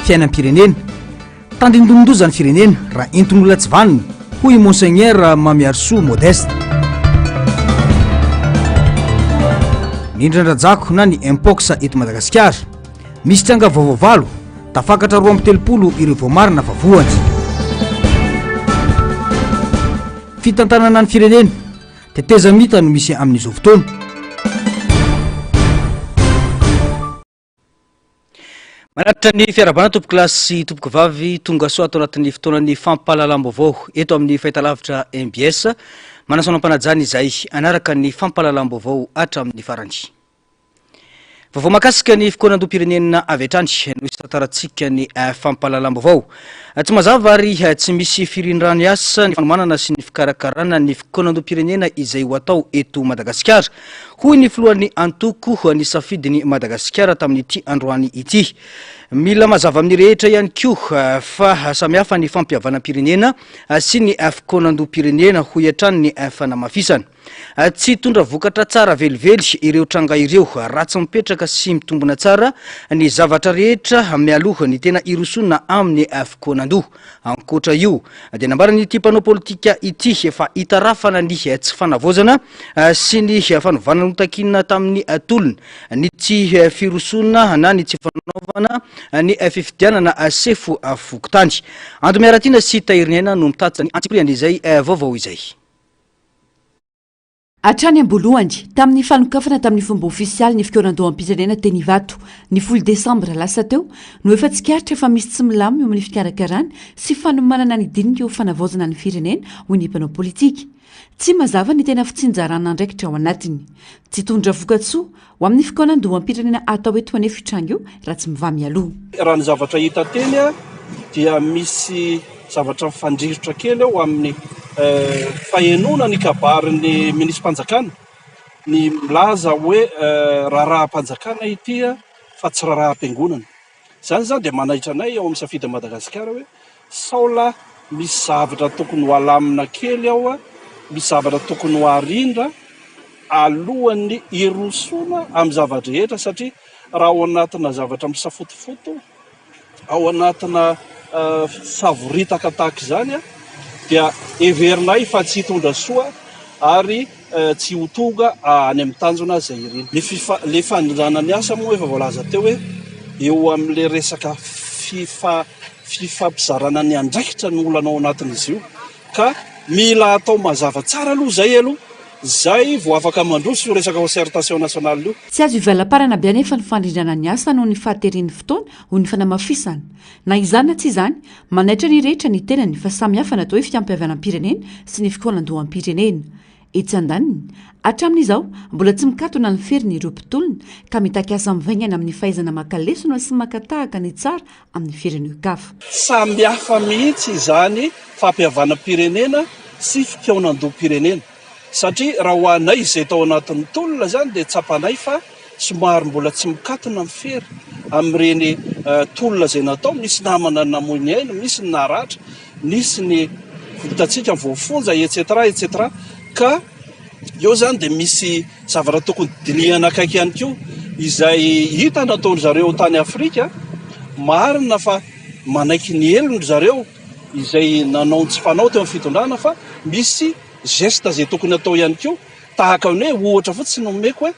Fiainam-pirenena. Tandindomin-doza ny firenena raha entin'olona tsy vanona, hoy i Monseigneur Mamiarisoa Modeste. Ny indran-drajako na ny Mpox eto Madagasikara. Misy tranga vaovao valo, tafakatra 32 ireo voamarina fa voany. Fitantanana ny firenena, tetezamita no misy amin'izao fotoana. Manatitra ny fiarahabana tompokolahy sy tompokovavy tonga soa ato anatin'ny fotoanan'ny fampahalalam-baovao eto amin'ny fahitalavitra mbs. Manasa anao am-panajana izay hanaraka ny fampahalalam-baovao hatramin'ny farany. Vaovao mahakasika ny fikaonandoham-pirenena avy hatrany no hitantarantsika ny fampahalalam-baovao. Tsy mazava ary tsy misy firindrany asa ny fanomanana sy ny fikarakarana ny fikaonandoham-pirenena izay ho atao eto Madagasikara, hoy ny filohan'ny antoko Nisafidy ny Madagasikara tamin'ity androany ity. Mila mazava amin'ny rehetra ihany koa fa samihafa ny fampihavanam-pirenena sy ny fikaonandoham-pirenena, hoy hatrany ny fanamafisana. Tsy hitondra vokatra tsara velively ireo tranga ireo raha tsy mipetraka sy mitombina tsara ny zavatra rehetra mialoha ny tena hirosoana amin'ny fikaonandoha. Ankoatra io dia nambaran'ity mpanao politika ity fa hitarafana ny tsy fanavaozana sy ny fanovana notakiana tamin'ny tolona, ny tsy firosoana na ny tsy fanaovana ny fifidianana sefo fokontany. Ando Miaratiana sy Tahiriniaina no mitatitra ny antsipirian'izay vaovao izay. Hatrany am-boalohany, tamin'ny fanokafana tamin'ny fomba ofisialy ny fikaonandoham-pirenena teny Ivato, ny folo desambra lasa teo, no efa tsikaritra fa misy tsy milamina eo amin'ny fikarakarana sy fanomanana ny dinika ho fanavaozana ny firenena, hoy ny mpanao politika. Tsy mazava ny tena fitsinjarana andraikitra ao anatiny. Tsy hitondra vokatsoa Ho amin'ny fikaonandoham-pirenena atao eto anefa io tranga io raha tsy mivaha mialoha. Raha ny zavatra hita teny dia misy zavatra mifandrirotra kely eo amin'ny fahenoana ny kabarin'ny minisi-panjakana ny milaza hoe raharaham-panjakana ity fa tsy raharaham-piangonana. Izany izany dia manaitra anay ao amin'ny Safidy Madagasikara hoe sao lahy misy zavatra tokony ho alamina kely ao, misy zavatra tokony ho arindra alohan'ny hirosoana amin'ny zava-drehetra satria raha ao anatina zavatra misafotofoto, ao anatina savoritaka tahaka izany dia heverinay fa tsy hitondra soa ary tsy ho tonga any amin'ny tanjona izay irina. Ny fifa, le fandrindrana ny asa moa efa voalaza teo hoe eo amin'le resaka fifa, fifampizarana ny andraikitra no olana ao anatin'izy io ka mila atao mazava tsara aloha izay aloha izay vao afaka mandroso io resaka concertation nationale io. Tsy azo ivalam-parana be anefa ny fandrindrana ny asa noho ny fahateren'ny fotoana, hoy ny fanamafisana. Na izany na tsy izany, manaitra ny rehetra ny tenany fa samy hafa ny atao hoe fiampihavanam-pirenena sy ny fikaonandoham-pirenena. Etsy andaniny, hatramin'izao, mbola tsy mikatona ny feriny ireo mpitolona ka mitaky asa mivaingana amin'ny fahaizana maka lesona sy maka tahaka ny tsara amin'ny firenen-kafa. Samy hafa mihitsy izany fampihavanam-pirenena sy fikaonandoham-pirenena satria raha ho anay izay tao anatin'ny tolona izany dia tsapanay fa somary mbola tsy mikatona ny fery amin'ireny tolona izay natao, misy namana namoy ny ainy, misy ny naratra, nisy ny hitantsika voafonja etc etc ka eo izany dia misy zavatra tokony dinihana akaiky ihany koa izay hita nataon-dry zareo tany Afrika, marina fa manaiky ny helony ry zareo izay nanao ny tsy fanao teo amin'ny fitondrana fa misy geste izay tokony atao ihany koa tahaka ny hoe ohatra fotsiny no omeko hoe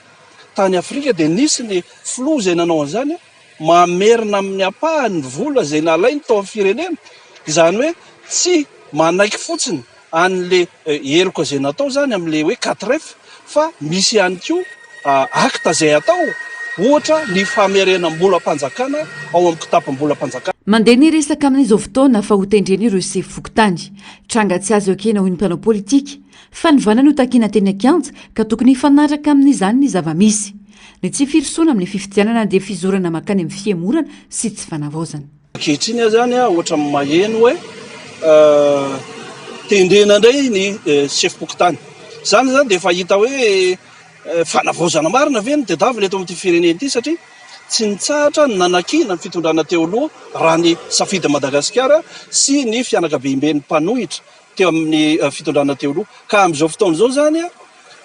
tany Afrika dia nisy ny filoha izay nanao an'izany mamerina amin'ny ampahany ny vola izay nalainy tao amin'ny firenena, izany hoe tsy manaiky fotsiny an'le heloka izay natao izany amin'le hoe 4F fa misy ihany koa acte izay atao, ohatra ny famerenam-bolam-panjakana ao amin'ny kitapom-bolam-panjakana. Mandeha ny resaka amin'izao fotoana fa hotendrena ireo sefo fokontany. Tranga tsy azo ekena hoy ny mpanao politika. Fanovana no takiana teny an-kianja ka tokony hifanaraka amin'izany ny zava-misy. Ny tsy firosoana amin'ny fifidianana dia fizorana mankany amin'ny fihemorana sy tsy fanavaozana. Ankehitriny aho izany ohatran'ny maheno hoe tendrena indray ny sefom-pokontany. Izany izany dia efa hita hoe fanavaozana marina ve no tadiavina eto amin'ity firenena ity satria tsy nitsahatra ny nanakiana ny fitondrana teo aloha raha ny safidin'i Madagasikara sy ny fianakaviamben'ny mpanohitra teo amin'ny fitondrana teo aloha. Ka amin'izao fotoana izao izany,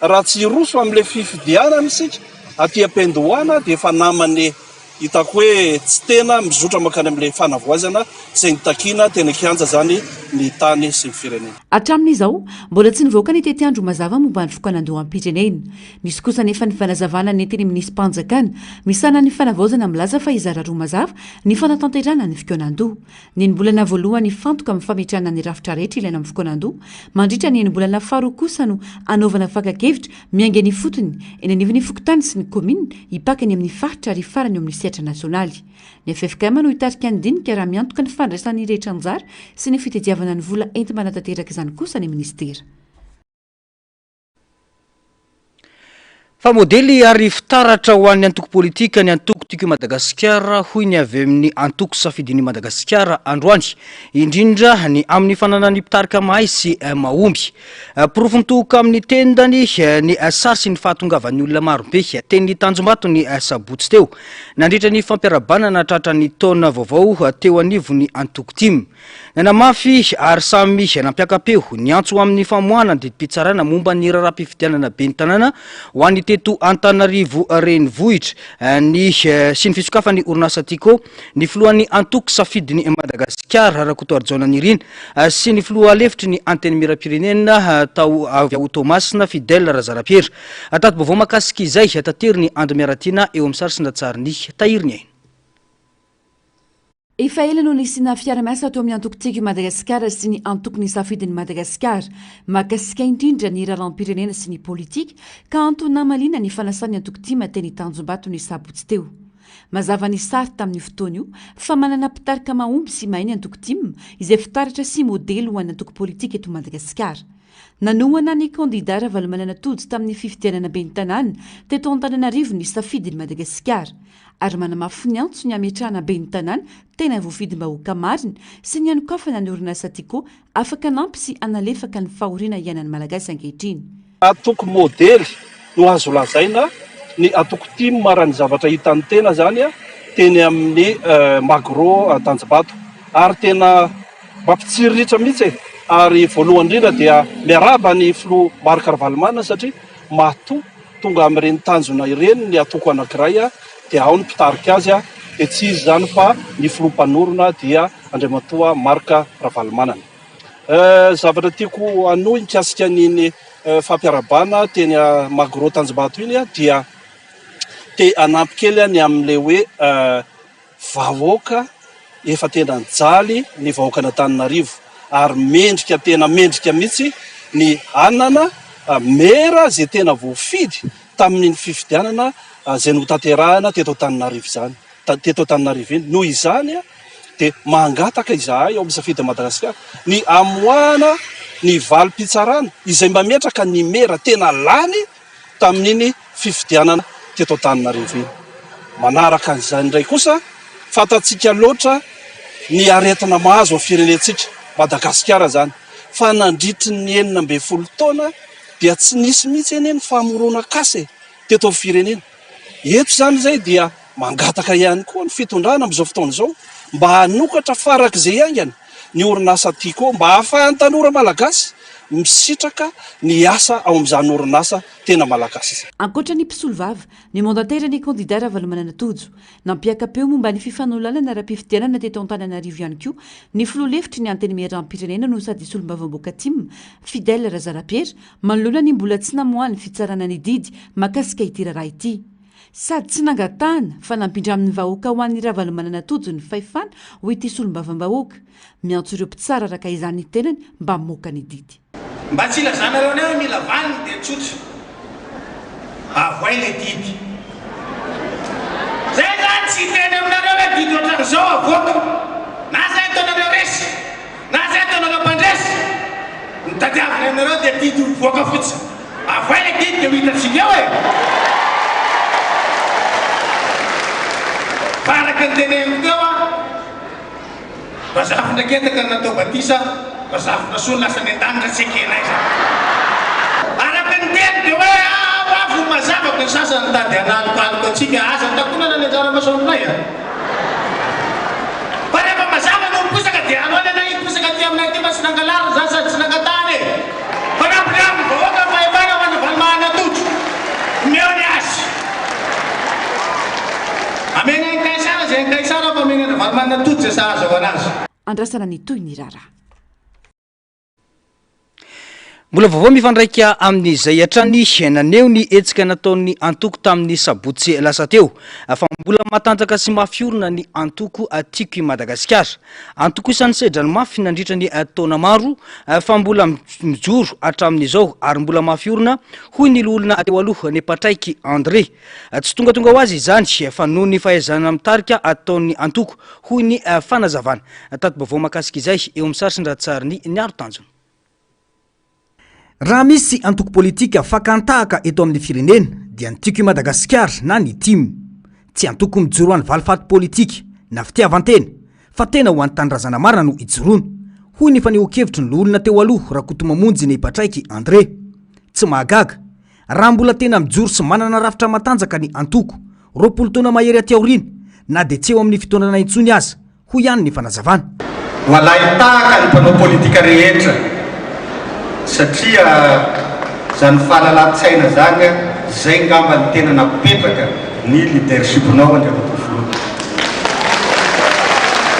raha tsy hiroso amin'ilay fifidianana isika aty am-piandohana dia efa naman'ny. hitako hoe tsy tena mizotra mankany amin'ilay fanavoazana izay nitakiana teny an-kianja izany ny tany sy ny firenena. Hatramin'izao, mbola tsy nivoaka ny tetiandro mazava momba ny fikaonandoham-pirenena. Nisy kosa anefa ny fanazavana nentin'ny minisi-panjakana misahana ny fanavaozana milaza fa hizara roa mazava ny fanatanterahana ny fikaonandoha. Ny enim-bolana voalohany hifantoka amin'ny fametrahana ny rafitra rehetra ilaina amin'ny fikaonandoha, mandritra ny enim-bolana faharoa kosa no hanaovana fakan-kevitra miainga eny ifotony, eny anivon'ny fokontany sy ny kaominina, hipaka eny amin'ny faritra ary farany eo amin'ny sehatra nasionaly. Ny ffkm no hitarika ny dinika raha miantoka ny fandraisan'ny rehetra anjara sy ny fitediavana ny vola enti-manatanteraka izany kosa ny minisitera. Fa modely ary fitaratra ho an'ny antoko politika ny antoko Tiako i Madagasikara, hoy ny avy amin'ny antoko Safidin'i Madagasikara androany, indrindra ny amin'ny fananany mpitarika mahay sy mahomby. Porofo mitohoka amin'ny tendany ny sary sy ny fahatongavan'ny olona marobe teny Tanjombato ny sabotsy teo, nandritra ny fampiarahabana nahatratra ny taona vaovao teo anivon'ny antoko tim. Nanamafy ary samy nampiaka-peo ny antso ho amin'ny famoahana ny didim-pitsarana momba ny raharaham-pifidianana ben'ny tanàna ho an'ny teto Antananarivo Renivohitra ny sy ny fisokafan'ny orinasa Tiko ny filohan'ny antoko Safidin'i Madagasikara Rakotoarijaona Nirina sy ny filoha lefitry ny Antenimierampirenena tao avy ao Toamasina Fidèle Razarapiera. Tati-baovao mahakasika izay taterin'i Ando Miaratiana eo amin'ny sary sy ny lahatsarin'i Tahiry Ny Aina. Efa ela no nisiana fiara-miasa teo amin'ny antoko Tiako i Madagasikara sy ny antoko Ny Safidin'i Madagasikara, mahakasika indrindra ny raharaham-pirenena sy ny politika, ka antony namaliana ny fanasan'ny antoko tim teny Tanjombato ny sabotsy teo. Mazava ny sary tamin'io fotoana io fa manana mpitarika mahomby sy mahay ny antoko tim, izay fitaratra sy modely ho an'ny antoko politika eto Madagasikara. Nanohana ny kandidà Ravalomanana Tojo tamin'ny fifidianana ben'ny tanàna teto Antananarivo ny Safidin'i Madagasikara. ary manamafy ny antso ny hametrahana ben'ny tanàna tena voafidim-bahoaka marina sy ny hanokafana ny orinasa Tiko afaka hanampy sy hanalefaka ny fahoriana iainan'ny Malagasy ankehitriny. Antoko modely no azo lazaina ny antoko tim raha ny zavatra hitan'ny tena zany teny amin'ny Magro Tanjombato ary tena mampitsiriritra mihitsy e! Ary voalohany indrindra dia miarahaba ny filoha Marc Ravalomanana satria matoa Tonga amin'ireny tanjona ireny ny antoko anankiray dia ao ny mpitarika azy dia tsy iza izany fa ny filoha mpanorina dia Andriamatoa Marc Ravalomanana. Zavatra tiako hanohy mikasika an'iny fampiarahabana teny Magro Tanjombato iny dia te hanampy kely ny amin'ilay hoe Vahoaka efa tena nijaly ny vahoakan'Antananarivo ary mendrika tena mendrika mihitsy ny hanana mera izay tena voafidy tamin'iny fifidianana izay notanterahina teto Antananarivo izany teto Antananarivo iny. Noho izany dia mangataka izahay ao amin'ny Safidin'i Madagasikara ny hamoahana ny valim-pitsarana izay mametraka ny mera tena lany tamin'iny fifidianana teto Antananarivo iny. Manaraka an'izany indray kosa, fantatsika loatra ny aretina mahazo ny firenentsika, Madagasikara izany, fa nandritry ny 16 taona dia tsy nisy mihitsy anie ny famoronan-kasa e, teto amin'ny firenena. Eto izany izay dia mangataka ihany koa ny fitondrana amin'izao fotoana izao mba hanokatra farak'izay haingana ny orinasa Tiko mba hahafahan'ny tanora malagasy misitraka ny asa ao amin'izany orinasa tena malagasy izany. Ankoatra ny mpisolovava, ny mandataire ny kandida Ravalomanana Tojo. Nampiaka-peo momba ny fifanolanana ara-pifidianana teto Antananarivo ihany koa ny filoha lefitry ny Antenimierampirenena no sady solombavambahoaka tim, Fidèle Razarapiera, manoloana ny mbola tsy namoahan'ny fitsarana ny didy mahakasika ity raharaha ity. Sady tsy nangatahana fa nampindramin'ny vahoaka ho an'i Ravalomanana Tojo ny fahefana hoy ity solombavambahoaka. Miantso ireo mpitsara araka izany ny tenany mba hamoaka ny didy. Mba tsy hilazanareo anay hoe mila valiny dia tsotra. Avoay le didy. Zay zany tsy hiteny aminareo hoe didy ohatran'izao avoaka. Na zay ataonareo resy. Na zay ataonareo mpandresy, ny tadiaviny aminareo dia didy mivoaka fotsiny. Avoay le didy dia ho hitantsika eo e! Fa araka ny teneniko teo an, Razafindrankendaka no natao batisa, Razafindrasoa no lasa any an-danitra, tsy ekenay izany. Araka ny teny dia hoe ah ho avy ny mazava dia ny sasany mitady hanalokaloka antsika, aza takonana ny anjara masoandronay a! Fa rehefa mazava no miposaka dia aleo ny anay hiposaka aty aminay aty fa tsy nangalarina izany sady tsy nangatahana e! Fa nampindraminy vahoaka ny fahefana ho an'i Ravalomanana Tojo. Omeo ny azy. Amena ny. izay an'i Kaisara fa omena an-dRavalomanana tody izay sahaza ho an'azy. Andrasana ny tohin'ny raharaha. Mbola vaovao mifandraika amin'izay hatrany, naneho ny hetsika nataon'ny antoko tamin'ny sabotsy lasa teo fa mbola matanjaka sy mafy orina ny antoko Tiako i Madagasikara. Antoko isan'ny sedra ny mafy nandritra ny taona maro fa mbola mijoro hatramin'izao ary mbola mafy orina hoy ny loholona teo aloha Nepatraiky André. Tsy tongatonga ho azy izany fa noho ny fahaizana mitarika ataon'ny antoko hoy ny fanazavana. Tati-baovao mahakasika izay eo amin'ny sary sy ny ratsarin'i Niaro Tanjona. Raha misy antoko politika fakan-tahaka eto amin'ny firenena dia ny Tiako i Madagasikara na ny tim. Tsy antoko mijoro ho an'ny valifaty politika na fitiavan-tena fa tena ho an'ny tanindrazana marina no ijoroana, hoy ny fanehoan-kevitry ny loholona teo aloha Rakotomamonjy Nehipatraiky André. Tsy mahagaga raha mbola tena mijoro sy manana rafitra matanjaka ny antoko, 20 taona mahery aty aoriana, na dia tsy eo amin'ny fitondrana intsony aza, hoy ihany ny fanazavana. Ho alain-tahaka ny mpanao politika rehetra satria zany fahalalan-tsaina zany zay ngamba ny tena nampipetraka ny leadership-nao Andriamatoa Filoha.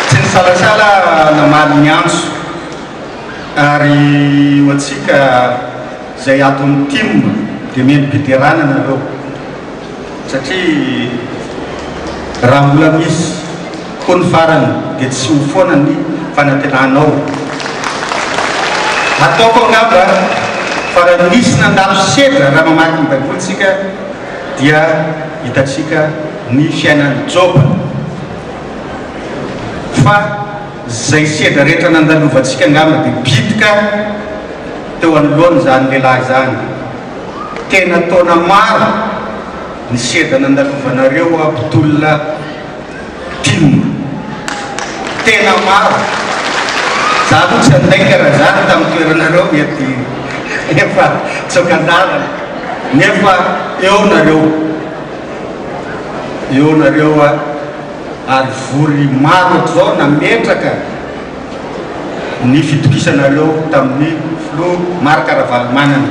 Tsy nisalasala namaly ny antso ary ho antsika izay ato amin'ny tim dia mendri-piderana nareo. Satria raha mbola misy koa ny farany dia tsy ho foana ny fanantenanao. Ataoko angamba fa raha nisy nandalo sedra raha mamaky ny baiboly tsika dia hitantsika ny fiainan'i Joba. Fa izay sedra rehetra nandalovantsika angamba dia bitika teo anoloan'izany lehilahy izany. Tena taona maro ny sedra nandalovanareo aho mpitolona tim. Tena maro. Za aloha tsy handainga raha za no tamin'ny toeranareo mety efa tsoaka an-dalana. Nefa eo nareo. Eo nareo ary vory maro ohatr'izao nametraka. ny fitokisanareo tamin'ny filoha Marc Ravalomanana.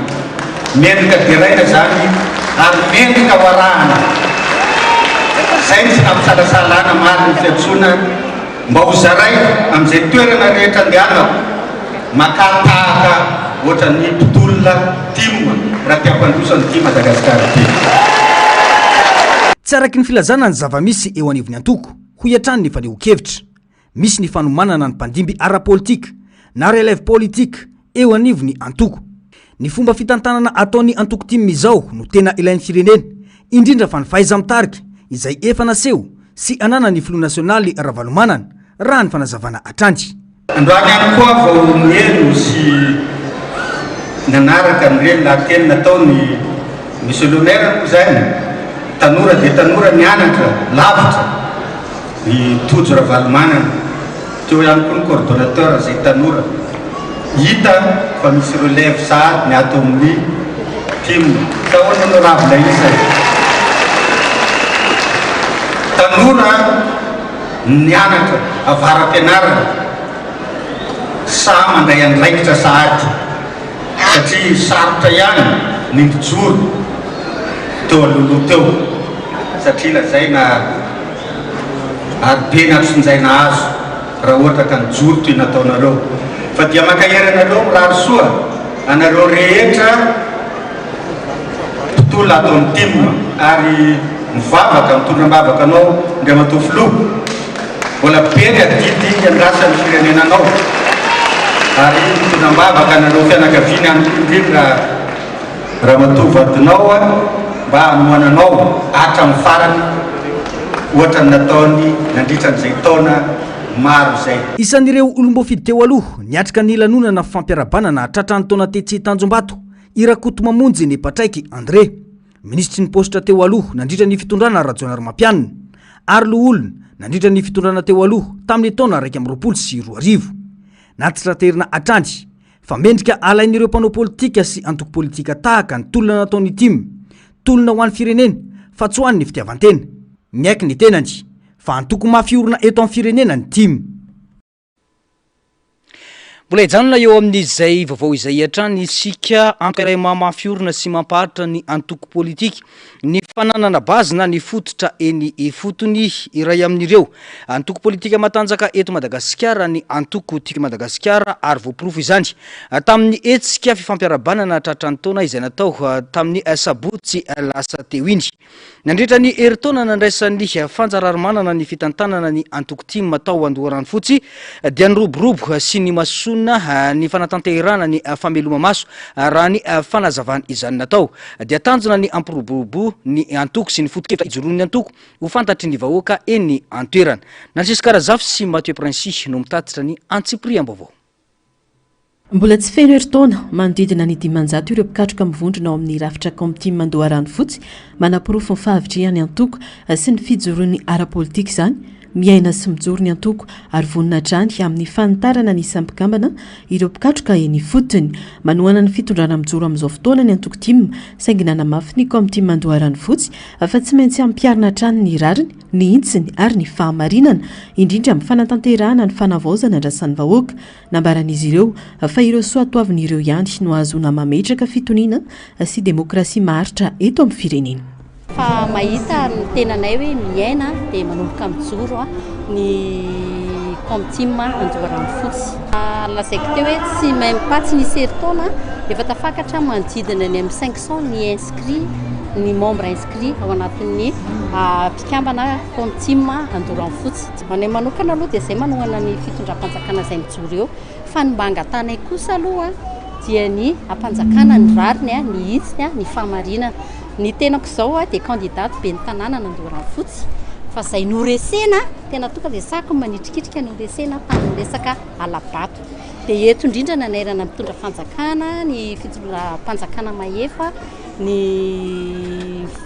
Mendrika deraina izany ary mendrika ho arahana. Izay no tsy nampisalasala ahy namaly ny fiantsoana mba ho zaraiko amin'izay toerana rehetra andehanako. Makà tahaka ohatran'ny mpitolona tim raha te hampandroso an'ity Madagasikara ity. Tsy araky ny filazana ny zava-misy eo anivon'ny antoko, hoy hatrany ny fanehoan-kevitra. Misy ny fanomanana ny mpandimby ara-politika na relève politique eo anivon'ny antoko. Ny fomba fitantanana ataon'ny antoko tim izao no tena ilain'ny firenena, indrindra fa ny fahaiza-mitarika izay efa naseho sy ananan'ny filoha nasionaly Ravalomanana, raha ny fanazavana hatrany. Androany ihany koa aho vao niheno sy nanaraka an'ireny lahateny nataon'i Monsieur le Maire moa izany, tanora dia tanora nianatra lavitra, i Tojo Ravalomanana, teo ihany koa ny coordonnateur izay tanora. Hita fa misy relève sahady ny ato amin'ny tim. Sa ahoana honorable isa e? Tanora nianatra avara-pianarana, sahy mandray andraikitra sahady satria sarotra ihany ny nijoro teo alohaloha teo satria lazaina ary be ny antsonjay nahazo raha ohatra ka nijoro toy nataonareo fa dia mankahery anareo mirary soa anareo rehetra mpitolona ato amin'ny tim ary mivavaka mitondra am-bavaka anao Andriamatoa Filoha mbola be ny adidy iandrasan'ny firenena anao ary mitondra am-bavaka anareo fianakaviana ihany koa indrindra Ramatoa vadinao a mba hanohana anao hatramin'ny farany ohatra ny nataony nandritra an'izay taona maro izay. Isan'ireo olom-boafidy teo aloha niatrika ny lanonana fampiarahabana nahatratra ny taona tetsy Tanjombato i Rakotomamonjy Nepatraiky André, minisitry ny paositra teo aloha nandritra ny fitondrana Rajaonarimampianina ary loholona nandritra ny fitondrana teo aloha tamin'ny taona 2021. Natsitraterina hatrany Fa mendrika alain'ireo mpanao politika sy antoko politika tahaka ny tolona nataon'ny tim, tolona ho an'ny firenena fa tsy ho an'ny fitiavan-tena. Miaiky ny tenany fa antoko mafy orina eto amin'ny firenena ny tim. Mbola hijanona eo amin'izay vaovao izay hatrany isika, antoka iray mahamafy orina sy mampaharitra ny antoko politika ny fananana base na ny fototra eny ifotony. Iray amin'ireo antoko politika matanjaka eto Madagasikara ny antoko Tiako i Madagasikara ary voaporofo izany tamin'ny hetsika fifampiarahabana nahatratra ny taona izay natao tamin'ny sabotsy lasa teo iny. Nandritra ny herintaona nandraisan'ny Fanja Raharimanana ny fitantanana ny antoko tim tao Andoharanofotsy dia niroborobo sy nimasoana ny fanatanterahana ny fameloma-maso raha ny fanazavana izany natao dia tanjona ny hampiroborobo ny antoko sy ny foto-kevitra ijoroan'ny antoko ho fantatry ny vahoaka eny an-toerana. Narciso Karazafy sy Mathieu Princi no mitatitra ny antsipiriam-baovao. Mbola tsy feno herintaona, manodidina ny 500 ireo mpikatroka mivondrona ao amin'ny rafitra Kaomtim Andoharanofotsy, manaporofo ny fahavitrihan'ny antoko sy ny fijoroany ara-politika izany. Miaina sy mijoro ny antoko ary vonona hatrany amin'ny fanitarana ny isan'ny mpikambana ireo mpikatroka eny ifotony. Manohana ny fitondrana mijoro amin'izao fotoana ny antoko tim, saingy nanamafy ny Kaomtim Andoharanofotsy fa tsy maintsy ampiharina hatrany ny rariny, ny hitsiny ary ny fahamarinana, indrindra amin'ny fanatanterahana ny fanavaozana andrasan'ny vahoaka. Nambaran'izy ireo fa ireo soatoavina ireo ihany no ahazoana mametraka fitoniana sy demokrasia maharitra eto amin'ny firenena. Fa mahita ny tenanay hoe miaina dia manomboka mijoro ny Comtim Andoharanofotsy. Lazaiko teo hoe tsy même pas tsy nisy herintaona efa tafakatra manodidina ny amin'ny 500 ny inscrit ny membre inscrit ao anatin'ny mpikambana Comtim Andoharanofotsy. Ho anay manokana aloha dia izay manohana ny fitondram-panjakana izay mijoro eo fa ny mba angatahanay kosa aloha dia ny hampanjakana ny rariny, ny hitsiny, ny fahamarinana. Ny tenako izao dia candidate ben'ny tanàna an'Andoharanofotsy fa izay noresena, tena tonga dia sahako ny manitrikitrika noresena tamin'ny resaka hala-bato. Dia eto indrindra nanairana ny mpitondra fanjakana, ny fitondram-panjakana mahefa, ny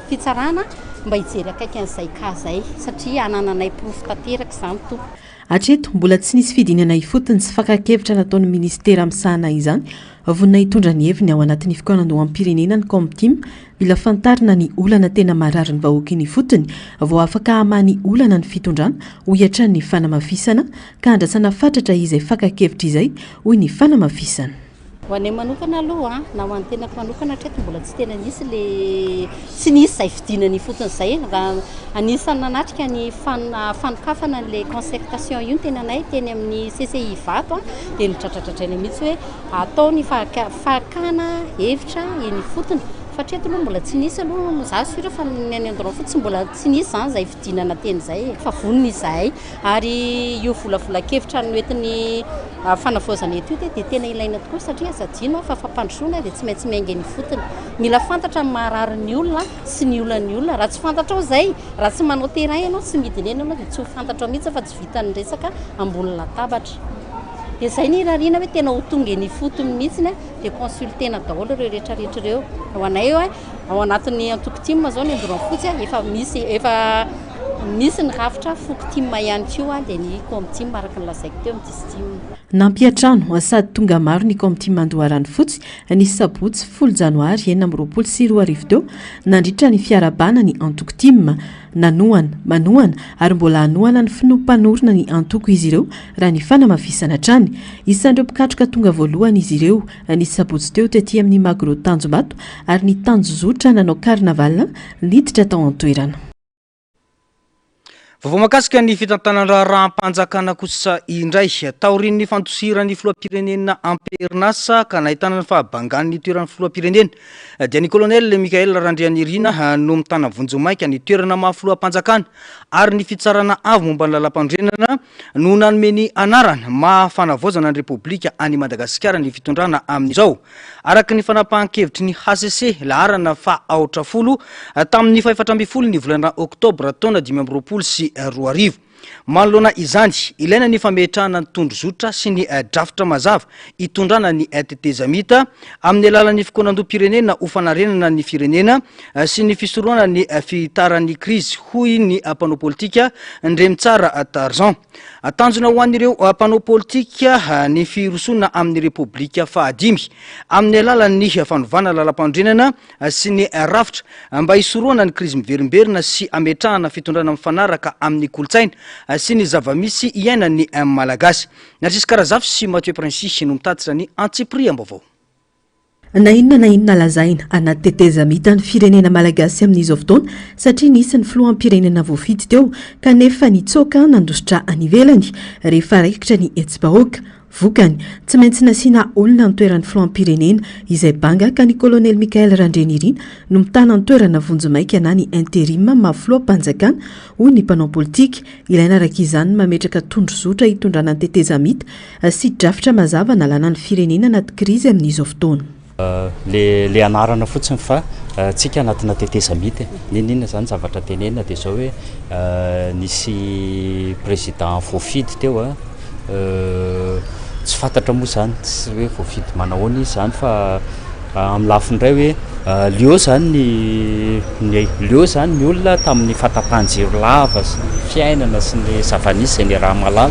fitsarana mba hijery akaiky an'izay cas izay satria anananay porofo tanteraka izany tompoko. Hatreto, mbola tsy nisy fidinana ifotony sy fakan-kevitra nataon'ny minisitera misahana izany. Vonona hitondra ny heviny ao anatin'ny fikaonandoham-pirenena ny Kaomtim. Mila fantarina ny olana tena marary ny vahoaka eny ifotony vao afaka hamaha ny olana ny fitondrana, hoy hatrany ny fanamafisana, ka andrasana fatratra izay fakan-kevitra izay, hoy ny fanamafisana. Ho anay manokana aloha na ho an'ny tenako manokana hatreto mbola tsy tena nisy le tsy nisy izay fidinana ifotony izay e. Raha anisan'ny nanatrika ny fanokafana an'ilay concertation io ny tenanay teny amin'ny CCI Ivato dia nodradradradraina mihitsy hoe atao ny fakana hevitra eny ifotony fa hatreto aloha mbola tsy nisy aloha, za sûr fa ny any Andoharanofotsy mbola tsy nisy izany izay fidinana teny izay e. Fa vonona izahay Ary io volavolan-kevitra noentin'ny fanavaozana eto io dia tena ilaina tokoa satria aza adino fa fampandrosoana dia tsy maintsy miainga eny ifotony. Mila fantatra ny maharary ny olona sy ny olan'ny olona. Raha tsy fantatrao izay, raha tsy manao terrain ianao, tsy midina eny ianao dia tsy ho fantatrao mihitsy fa tsy vitan'ny resaka ambony latabatra. Dia izay no irariana hoe tena ho tonga eny ifotony mihitsy dia consulter-na daholo ireo rehetra rehetra ireo. Ho anay ao anatin'ny antoko tim izao ny Andoranfotsy efa misy efa Misy ny rafitra foko tim ihany koa dia ny Comtim araka ny lazaiko teo ny Distim. Nampiantrano sady tonga maro ny Comtim Andoharanofotsy ny sabotsy folo janoary 2026 teo nandritra ny fiarahabana ny antoko tim. Nanohana, manohana ary mbola hanohana ny filoha mpanorina ny antoko izy ireo raha ny fanamafisana hatrany. Isan'ireo mpikatroka tonga voalohany izy ireo ny sabotsy teo tety amin'ny Magro Tanjombato ary nitanjozotra nanao carnaval niditra tao an-toerana. Vaovao mahakasika ny fitantanan-draharaham-panjakana kosa indray. Taorian'ny fandosiran'ny filoham-pirenena am-perinasa ka nahitana ny fahabangan'ny toeran'ny filoham-pirenena dia ny colonel Michaël Randrianirina no mitana vonjimaika ny toerana maha filoham-panjakana ary ny fitsarana avo momba ny lalàmpanorenana no nanome ny anarana maha fanavaozana ny Repoblika any Madagasikara ny fitondrana amin'izao. Araka ny fanapahan-kevitry ny hcc laharana faha aotra folo tamin'ny fahefatra ambin'ny folo ny volana oktobra taona 2025. Manoloana izany, ilaina ny fametrahana ny tondrozotra sy ny drafitra mazava hitondrana ny tetezamita amin'ny alalan'ny fikaonandoham-pirenena ho fanarenana ny firenena sy ny fisorohana ny fihitaran'ny krizy, hoy ny mpanao politika Ndremitsara Tarzan. Tanjona ho an'ireo mpanao politika ny firosoana amin'ny Repoblika fahadimy amin'ny alalan'ny fanovana lalampanorenana sy ny rafitra mba hisorohana ny krizy miverimberina sy hametrahana fitondrana mifanaraka amin'ny kolontsaina. sy ny zava-misy iainan'ny Malagasy. Narcisque Razafy sy Mathieu Princi no mitatitra ny antsipiriam-baovao. Na inona na inona lazaina, anaty tetezamita ny firenena malagasy amin'izao fotoana satria nisy ny filoham-pirenena voafidy teo kanefa nitsoaka nandositra any ivelany rehefa raikitra ny hetsi-bahoaka. Vokany, tsy maintsy nasiana olona ny toeran'ny filoham-pirenena izay banga ka ny kolonely Michaël Randrianirina no mitana ny toerana vonjimaika na ny interim maha filoham-panjakana, hoy ny mpanao politika. Ilaina araka izany ny mametraka tondrozotra hitondrana ny tetezamita sy drafitra mazava analana ny firenena anaty krizy amin'izao fotoana. Le le anarana fotsiny fa tsika anatina tetezamita e. N'inon'inona zany zavatra tenenina dia zao hoe nisy président voafidy teo a, tsy fantatra moa zany tsy hoe voafidy manahoana izy zany fa amin'ny lafiny iray hoe leo zany ny ny leo zany ny olona tamin'ny fahatapahan-jiro lava sy ny fiainana sy ny zava-nisy izay niaraha-mahalala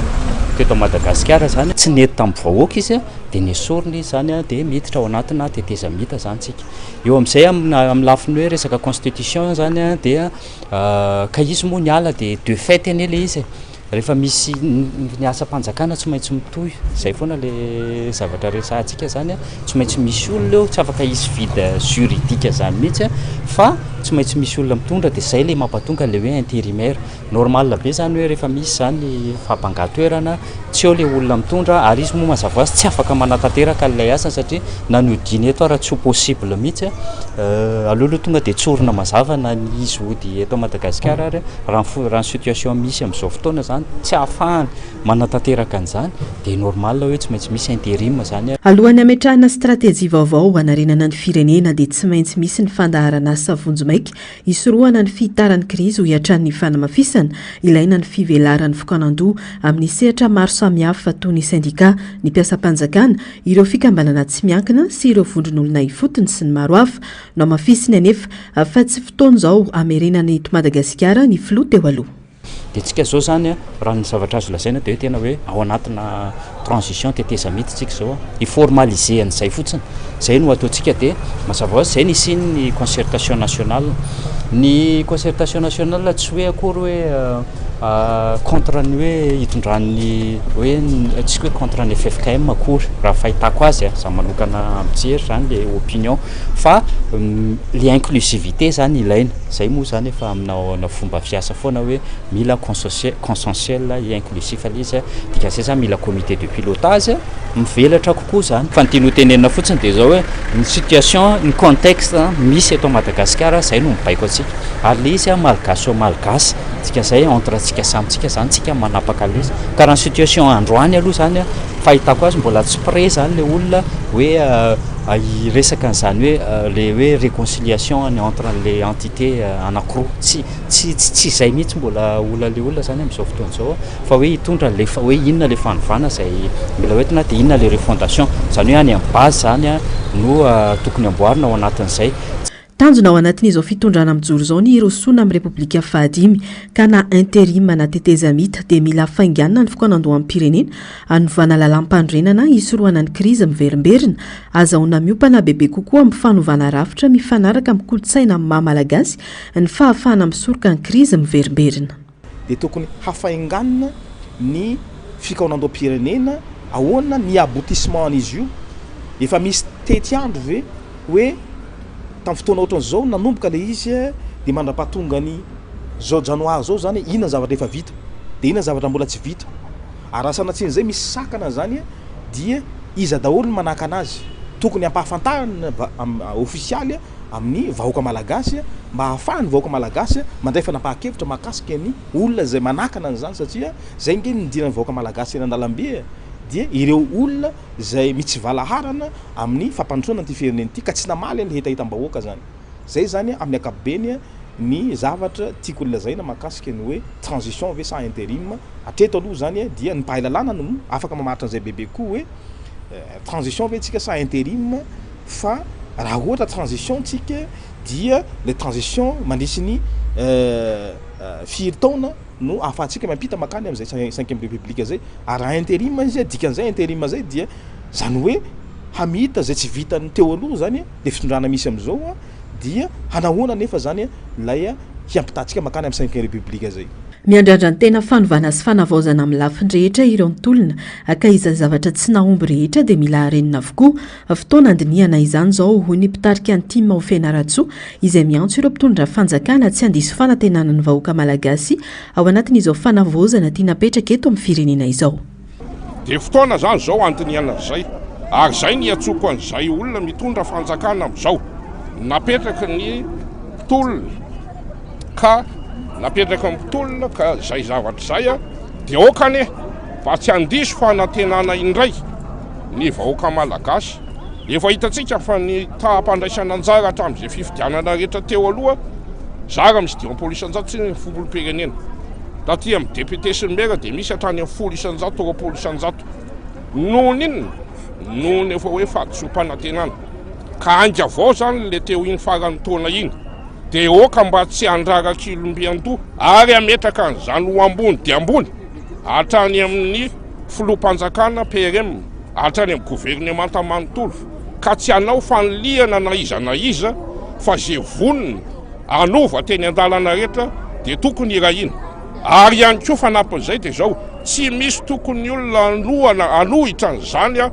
teto Madagasikara zany, tsy nety tamin'ny vahoaka izy dia nesorina izy zany dia miditra ao anatina tetezamita zany tsika. Eo amin'izay amin'ny lafiny hoe resaka constitution zany dia ka izy moa niala dia de fait anie le izy e. Rehefa misy ny asam-panjakana tsy maintsy mitohy, izay foana le zavatra resahantsika zany, tsy maintsy misy olona eo, tsy afaka hisy vide juridique zany mihitsy fa tsy maintsy misy olona mitondra dia izay le mampatonga le hoe intérimaire. Normal be zany hoe rehefa misy zany fahabangan-toerana, tsy eo le olona mitondra ary izy moa mazava ho azy tsy afaka manatanteraka an'ilay asany satria na ny hodiany eto ara tsy ho possible mihitsy, aleo aloha tonga dia tsorina mazava na ny izy hody eto Madagasikara ary. Raha ny raha ny situation misy amin'izao fotoana izany tsy ahafahany manatanteraka an'izany dia normal hoe tsy maintsy misy interim izany. Alohan'ny hametrahana stratejia vaovao hanarenana ny firenena dia tsy maintsy misy ny fandaharan'asa vonjimaika hisorohana ny fihitaran'ny krizy hoy hatrany ny fanamafisana. Ilaina ny fivelaran'ny fokanandoha amin'ny sehatra maro samihafa toy ny sendika, ny mpiasam-panjakana, ireo fikambanana tsy miankina sy ireo vondron'olona ifotony sy ny maro hafa. Nohamafisiny anefa fa tsy fotoana izao hamerenana eto Madagasikara ny filoha teo aloha. Dia tsika izao izany, raha ny zavatra azo lazaina dia hoe tena hoe ao anatina transition tetezamita tsika izao, hi-formaliser an'izay fotsiny, izay no ataontsika dia mazava ho azy izay no hisian'ny concertation nationale. Ny concertation nationale tsy hoe akory hoe contre ny hoe hitondran'ny hoe tsy hoe contre ny ffkm akory raha fahitako azy, za manokana mijery izany le opinion. Fa le inclusivité zany ilaina, zay moa zany efa amina fomba fiasa foana hoe mila consensuel et inclusif le izy, dikan'izay zany mila comité de pilotage mivelatra kokoa zany. Fa ny tiany ho tenenina fotsiny dia zao hoe ny situation, ny contexte misy eto Madagasikara zay no mibaiko antsika, ary le izy malgache au malgache, dikan'izay entre antsika samy tsika zany tsika manapaka an'le izy, ka raha ny situation androany aloha zany fahitako azy mbola tsy prêt zany le olona hoe Hiresaka an'izany hoe le hoe réconciliation any entre an'le entité anankiroa. Tsy tsy tsy izay mihitsy mbola olan'le olona zany amin'izao fotoana izao fa hoe hitondra an'le hoe inona le fanovana izay mila hoentina dia inona le refondation. Izany hoe any amin'ny base izany no tokony amboarina ao anatin'izay. Tanjona ao anatin'izao fitondrana mijoro izao ny hirosoana amin'ny Repoblika fahadimy ka na interim na tetezamita dia mila hafainganina ny fikaonandoham-pirenena hanovana lalàmpanorenana hisorohana ny krizy miverimberina, azahoana miompana bebe kokoa amin'ny fanovana rafitra mifanaraka amin'ny kolontsaina maha Malagasy ny fahafahana misoroka ny krizy miverimberina. dia tokony hafainganina ny fikaonandoham-pirenena, ahoana ny aboutissement an'izy io, efa misy tetiandro ve hoe tamin'ny fotoana ohatran'izao nanomboka ilay izy dia mandra-pahatonga ny zao janoary zao zany inona ny zavatra efa vita, dia inona ny zavatra mbola tsy vita, ary raha sanatrian'izay misy sakana zany dia iza daholo no manakana azy, tokony hampahafantarina ofisialy amin'ny vahoaka malagasy mba hahafahan'ny vahoaka malagasy mandray fanapahan-kevitra mahakasika ny olona izay manakana an'izany satria izay ange no nidiran'ny vahoaka malagasy eny an-dalambe e, dia ireo olona izay mitsivalaharana amin'ny fampandrosoana an'ity firenena ity ka tsy namaly an'ilay hetahetam-bahoaka izany. Izay izany amin'ny ankapobeny ny zavatra tiako lazaina mahakasika ny hoe transition ve sa interim. Hatreto aloha izany dia ny mpahay lalàna no afaka mamaritra an'izay bebe kokoa hoe transition ve tsika sa interim. Fa raha ohatra transition tsika dia le transition mandritry ny firy taona no ahafahantsika miampita makany amin'izay cinquième république zay, ary raha interim izy dikan'izay interim zay dia zany hoe hamita zay tsy vitan'ny teo aloha zany le fitondrana misy amin'izao dia hanahoana anefa zany lay hiampitantsika makany amin'ny cinquième république zay. Miandrandra ny tena fanovana sy fanavaozana amin'ny lafiny rehetra ireo nitolona ka izay zavatra tsy nahomby rehetra dia mila harenina avokoa. Fotoana handinihana izany izao, hoy ny mpitarika ny tim ao Fianarantsoa izay miantso ireo mpitondra fanjakana tsy handiso fanantenana ny vahoaka malagasy ao anatin'izao fanavaozana tiana apetraka eto amin'ny firenena izao. Dia fotoana izany izao handinihana an'izay. Ary izay no iantsoako an'izay olona mitondra fanjakana amin'izao. Napetraky ny mpitolona ka napetraky ny mpitolona ka izay zavatra izay dia aoka anie mba tsy handiso fanantenana indray ny vahoaka malagasy. Efa hitantsika fa ny taham-pandraisana anjara hatramin'izay fifidianana rehetra teo aloha, zara misy 50 isan-jato tsy ny filoham-pirenena. Taty amin'ny député sy ny maire dia misy hatrany amin'ny 10 isan-jato, 20 isan-jato. Noho ny inona? Noho ny efa hoe fahadisoam-panantenana. Ka ainga vao izany ilay teo iny faran'ny taona iny. Dia aoka mba tsy handraraka ilomby an-doha ary hametraka an'izany ho ambony dia ambony hatrany amin'ny filoham-panjakana PRM, hatrany amin'ny governemanta manontolo ka tsy hanao fanilihana na iza na iza fa izay vonona hanova teny an-dalana rehetra dia tokony hirahina. Ary ihany koa fanampin'izay dia izao, tsy misy tokony olona hanohana hanohitra an'izany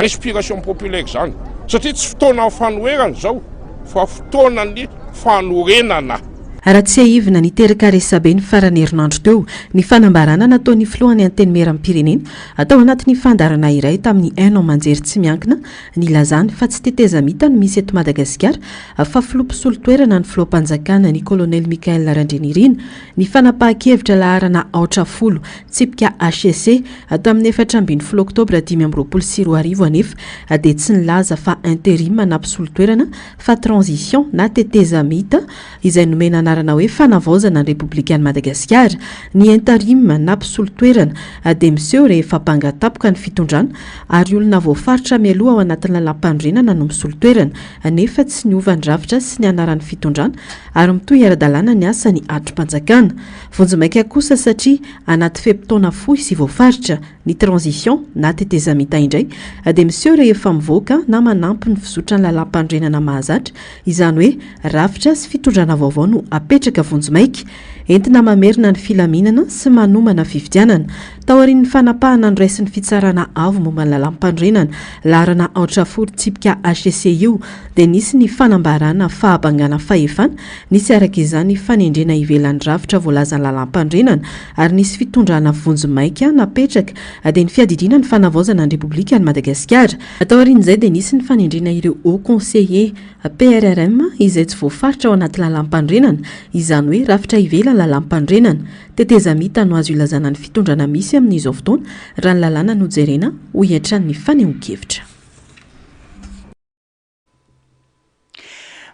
inspiration populaire izany satria tsy fotoanan'ny fanoherana izao fa fotoanan'ny fanorenana. Raha tsiahivina, niteraka resabe ny faran'ny herinandro teo ny fanambarana nataon'ny filohan'ny Antenimierampirenena tao anatin'ny fandaharana iray tamin'ny haino aman-jery tsy miankina nilazany fa tsy tetezamita no misy eto Madagasikara fa filoha mpisolo toerana ny filoham-panjakana ny kolonely Michaël Randrianirina ny fanapahan-kevitra laharana aotra folo tsipika HCC tamin'ny 14 oktobra 2025 anefa dia tsy nilaza fa interim na mpisolo toerana fa transition na tetezamita izay nomena anarana hoe fanavaozana ny Repoblikan'i Madagasikara. Ny interim na mpisolo toerana dia miseho rehefa banga tampoka ny fitondrana ary olona voafaritra mialoha ao anatin'ny lalàmpanorenana no misolo toerana nefa tsy niova ny rafitra sy ny anaran'ny fitondrana ary mitohy ara-dalàna ny asan'ny andrim-panjakana. Vonjimaika kosa satria anaty fe-potoana fohy sy voafaritra Ny transition na tetezamita indray dia miseho rehefa mivoaka na manampy ny fizotran'ny lalàmpanorenana mahazatra, izany hoe rafitra sy fitondrana vaovao no apetraka vonjimaika, entina mamerina ny filaminana sy manomana fifidianana. Taorian'ny fanapahana noraisin'ny Fitsarana Avo momba ny lalàmpanorenana, laharana aotra folo tsipika HCC io, dia nisy ny fanambarana fahabangana fahefana, nisy araka izany fanendrena ivelan'ny rafitra voalazan'ny lalàmpanorenana, ary nisy fitondrana vonjimaika napetraka dia ny fiadidiana ny fanavaozana ny Repoblikan'i Madagasikara. Taorian'izay dia nisy ny fanendrena ireo Haut Conseiller PRRM izay tsy voafaritra ao anaty lalàmpanorenana, izany hoe rafitra ivelan'ny lalàmpanorenana. Tetezamita no azo ilazana ny fitondrana misy amin'izao fotoana raha ny lalàna no jerena, hoy hatrany ny fanehoan-kevitra.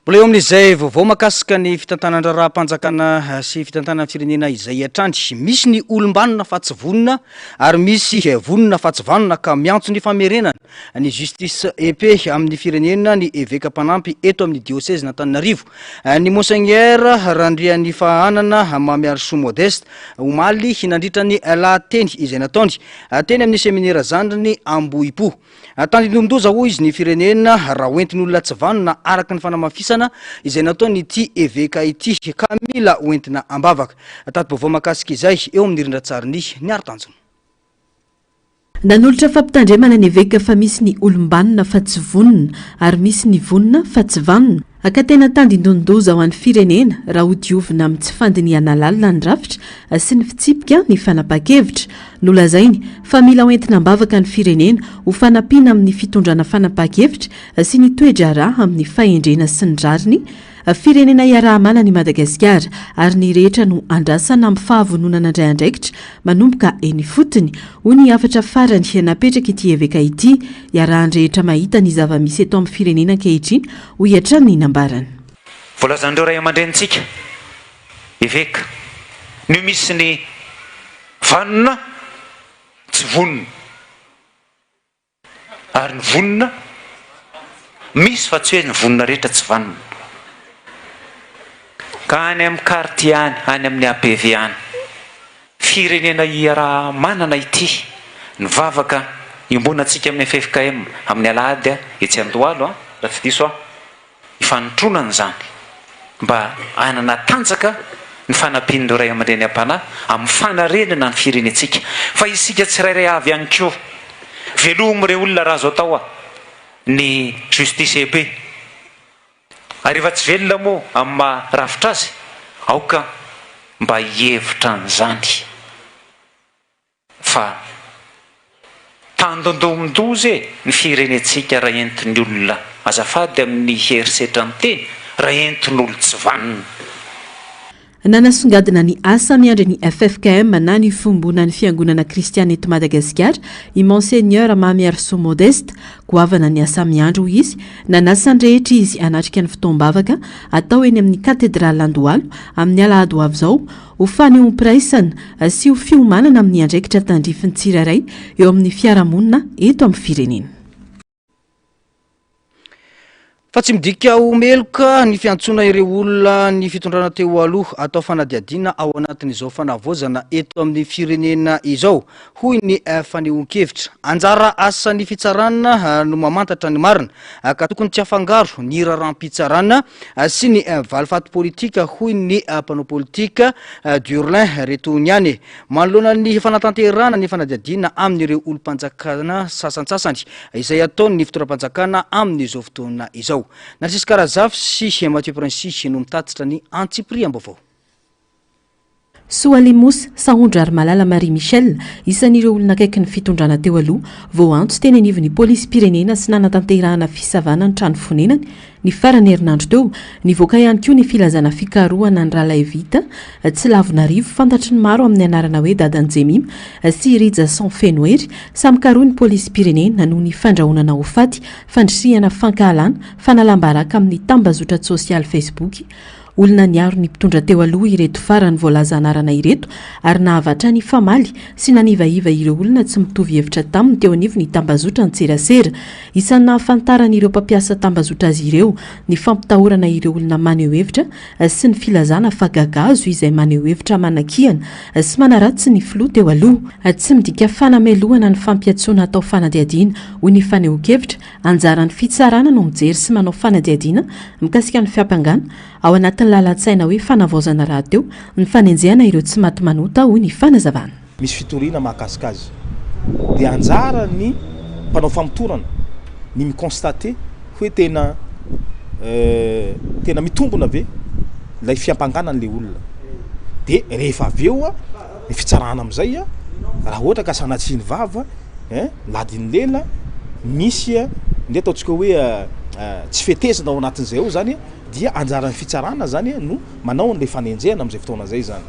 Mbola eo amin'izay vaovao mahakasika ny fitantanan-draharaham-panjakana sy fitantanana firenena izay hatrany. Misy ny olom-banona fa tsy vonona ary misy vonona fa tsy vanona ka miantso ny famerenana ny justice et paix amin'ny firenena ny eveka mpanampy eto amin'ny diosezin'Antananarivo, ny Monseigneur Randrianifahanana Mamiarisoa Modeste, omaly nandritra ny lahateny izay nataony teny amin'ny seminera zandriny Ambohipo. Tandindomin-doza hoy izy ny firenena raha hoentin'olona tsy vanona araka ny fanamafisana izay nataon'ity eveka ity ka mila hoentina am-bavaka. Tati-baovao mahakasika izay eo amin'ny rindran-tsarin'i Niaro Tanjona. Nanolotra fampitandremana ny eveka fa misy ny olom-banona fa tsy vonona ary misy ny vonona fa tsy vanona. Ka tena tandindonin-doza ho an'ny firenena raha hodiovina amin'ny tsy fandinihana lalina ny rafitra sy ny fitsipika ny fanapahan-kevitra. Nolazainy fa mila hoentina am-bavaka ny firenena ho fanampiana amin'ny fitondrana fanapahan-kevitra sy ny toe-draharaha amin'ny fahendrena sy ny rariny. Firenena iaraha-manana i Madagasikara ary ny rehetra no andrasana amin'ny fahavononana handray andraikitra manomboka eny ifotony, hoy ny hafatra farany napetrak'ity eveka ity. Iarahan'ny rehetra mahita ny zava-misy eto amin'ny firenena ankehitriny, hoy hatrany ny nambarany. Voalazan'ireo ray aman-drenintsika, eveka, ny ho misy ny vanona tsy vonona ary ny vonona misy fa tsy hoe ny vonona rehetra tsy vanona. Ka any amin'ny quartier any, any amin'ny APV any, firenena iaraha-manana ity, ny vavaka iombonantsika amin'ny ffkm amin'ny alahady etsy Andohalo raha tsy diso aho, Ifanotronana izany mba hanana tanjaka ny fanampian'ireo ray aman-dreny am-panahy amin'ny fanarenana ny firenentsika. Fa isika tsirairay avy ihany koa, velomy ireo olona raha azo atao ny justice et paix. Ary rehefa tsy velona moa amin'ny maha rafitra azy, aoka mba hihevitra an'izany fa tandindomin-doza e ny firenentsika raha entin'ny olona, azafady amin'ny herisetra miteny, raha entin'olon-tsy vanona. Nanasongadina ny asa miandry ny ffkm na ny Fiombonan'ny Fiangonana Kristiana eto Madagasikara i Monseigneur Mamiarisoa Modeste. Goavana ny asa miandry, hoy izy. Nanasa ny rehetra izy hanatrika ny fotoam-bavaka atao eny amin'ny Katedraly Andohalo amin'ny alahady ho avy izao ho fanehoam-piraisana sy ho fiomanana amin'ny andraikitra tandrifin'ny tsirairay eo amin'ny fiarahamonina eto amin'ny firenena. Fa tsy midika ho meloka ny fiantsoana ireo olona ny fitondrana teo aloha atao fanadihadiana ao anatin'izao fanavaozana eto amin'ny firenena izao, hoy ny fanehoan-kevitra. Anjara asan'ny fitsarana no mamantatra ny marina ka tokony tsy afangaro ny raharaham-pitsarana sy ny valifaty politika, hoy ny mpanao politika Durlin Retogniane. Manoloana ny fanatanterahana ny fanadihadiana amin'ireo olom-panjakana sasantsasany izay ataon'ny fitondram-panjakana amin'izao fotoana izao. Narcisque Razafy sy Mathieu Princi no mitatitra ny antsipiriam-baovao. Soalia Moussa, Sahondrarimalala Marie Michelle, isan'ireo olona akaiky ny fitondrana teo aloha, voaantso teny anivon'ny polisim-pirenena sy nanatanterahana fisavana ny trano fonenany, Ny faran'ny herinandro teo, nivoaka ihany koa ny filazana fikarohana an'i Ralaivita Tsilavonarivo, fantatry ny maro amin'ny anarana hoe Dadan'i Jemima, sy i Rijason Fenohery, samy karohin'ny polisim-pirenena noho ny fandrahonana ho faty, fandrisihana fankahalana, fanalam-baraka amin'ny tambazotran-tsosialy Facebook. Olona niaro ny mpitondra teo aloha ireto farany voalaza anarana ireto ary nahavatra nifamaly sy nanivaiva ireo olona tsy mitovy hevitra taminy teo anivon'ny tambazotran-tserasera. Isan'ny nahafantaran'ireo mpampiasa tambazotra azy ireo ny fampitahorana ireo olona maneho hevitra sy ny filazana fa gagazo izay maneho hevitra manakihana sy manaratsy ny filoha teo aloha. Tsy midika fanamelohana ny fampiantsoana atao fanadihadiana, hoy ny fanehoan-kevitra, Anjaran'ny fitsarana no mijery sy manao fanadihadiana mikasika ny fiampangana, ao anatin'ny lalan-tsaina hoe fanavaozana rahateo ny fanenjehana ireo tsy maty manota, hoy ny fanazavana. Misy fitoriana mahakasika azy dia anjaran'ny mpanao famotorana ny mi-constater hoe tena tena mitombina ve ilay fiampangana an'ilay olona dia rehefa avy eo ny fitsarana amin'izay raha ohatra ka sanatria ny vava Hein, ladin'ny lela, misy ny ataontsika hoe tsy fetezana ao anatin'izay ao zany dia anjaran'ny fitsarana zany no manao an'ilay fanenjehana amin'izay fotoana izay zany.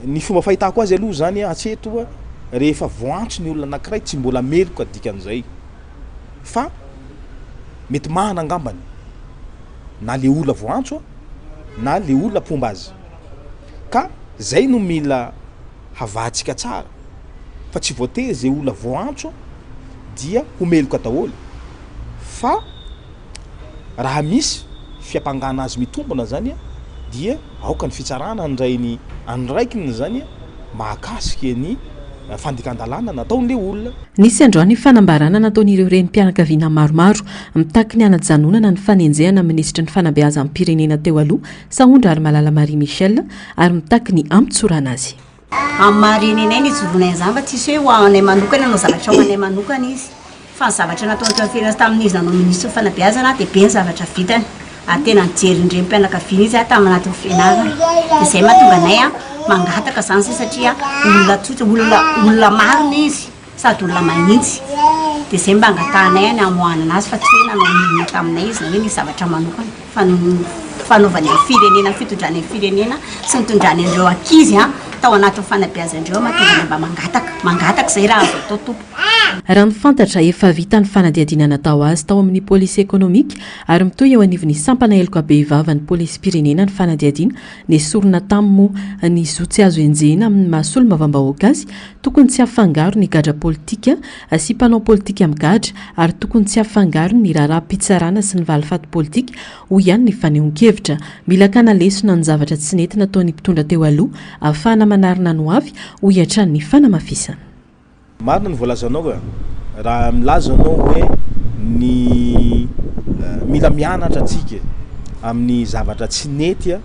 Ny fomba fahitako azy aloha zany hatreto rehefa voantso ny olona anankiray tsy mbola meloka dikan'izay fa mety mahana angambany na le olona voantso na le olona mpomba azy ka zay no mila havahantsika tsara fa tsy voatery ze olona voaantso dia ho meloka daholo fa raha misy fiampangana azy mitombina zany dia aoka ny fitsarana handray ny andraikiny zany mahakasika ny fandikan-dalàna nataon'le olona. Nisy androany fanambarana nataon'ireo renim-pianakaviana maromaro mitaky ny hanajanonana ny fanenjehana minisitry ny fanabeazam-pirenena teo aloha Sahondrarimalala Marie Michelle ary mitaky ny hampitsorana azy. Amin'ny maha reny anay no ijoroanay an'izany fa tsisy hoe ho anay manokana hanao zavatra ho anay manokana izy fa ny zavatra nataony teo amin'ny fiainana tamin'izy nanao minisitry ny fanabeazana dia be ny zavatra vitany ary tena nijery ny renim-pianakaviana izy tamin'ny anatin'ny fianarana dia izay mahatonga anay mangataka izany izay satria olona tsotra olona olona marina izy sady olona manintsy dia izay mba angatahanay ny hamoahana anazy fa tsy hoe nanao n'inona taminay izy na hoe nisy zavatra manokana fa noho ny fanaovany ny firenena, ny fitondrany ny firenena sy nitondrany an'ireo ankizy tao anatin'ny fanabeazan-dreo mahatonga anay mba mangataka, mangataka izay raha azo atao tompoko. Raha ny fantatra, efa vita ny fanadihadiana natao azy tao amin'ny polisy ekonomika ary mitohy eo anivon'ny sampana heloka bevavan'ny polisim-pirenena ny fanadihadiana Nesorina taminy moa ny zo tsy azo enjehina amin'ny maha solombavambahoaka azy, tokony tsy hafangaro ny gadra politika sy mpanao politika migadra ary tokony tsy hafangaro ny raharaham-pitsarana sy ny valifaty politika, hoy ihany ny fanehoan-kevitra. Mila hakana lesona ny zavatra tsy nety nataon'ny mpitondra teo aloha ahafahana manarina ny hoavy, hoy hatrany ny fanamafisana. Marina ny voalazanao ka. Raha milaza ianao hoe ny mila mianatra tsika e. amin'ny zavatra tsy nety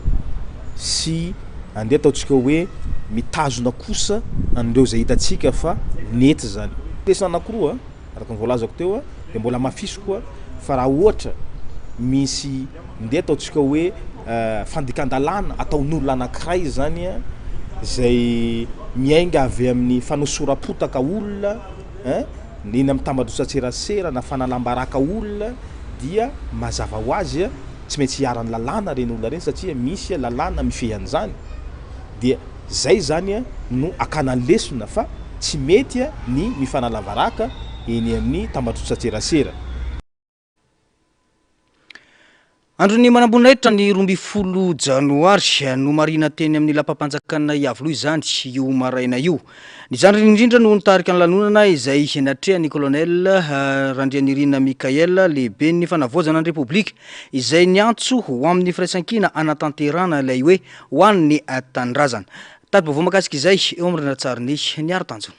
sy andeha ataontsika hoe mitazona kosa an'ireo izay hitantsika fa nety izany. Lesona anankiroa araka ny voalazako teo dia mbola hamafisiko fa raha ohatra misy ndeha ataontsika hoe fandikan-dalàna ataon'olona anankiray izany izay miainga avy amin'ny fanosoram-potaka olona eny amin'ny tambajotran-tserasera na fanalam-baraka olona dia mazava ho azy tsy maintsy iharan'ny lalàna ireny olona ireny satria misy lalàna mifehy an'izany dia zay izany no hakana lesona fa tsy mety ny mifanala baraka eny amin'ny tambajotran-tserasera. Andron'ny manamboninahitra ny 12 janoary. Nomarihina teny amin'ny lapam-panjakana Iavoloha izany io maraina io. Ny zandriny indrindra no nitarika ny lanonana izay natrehan'ny Colonel Randrianirina Mickaël, lehiben'ny fanavaozana ny Repoblika, izay niantso ho amin'ny firaisankina hanatanterahana ilay hoe ho an'ny tanindrazana. Tati-baovao mahakasika izay eo amin'ny rindran-tsarin'i Niaro Tanjona.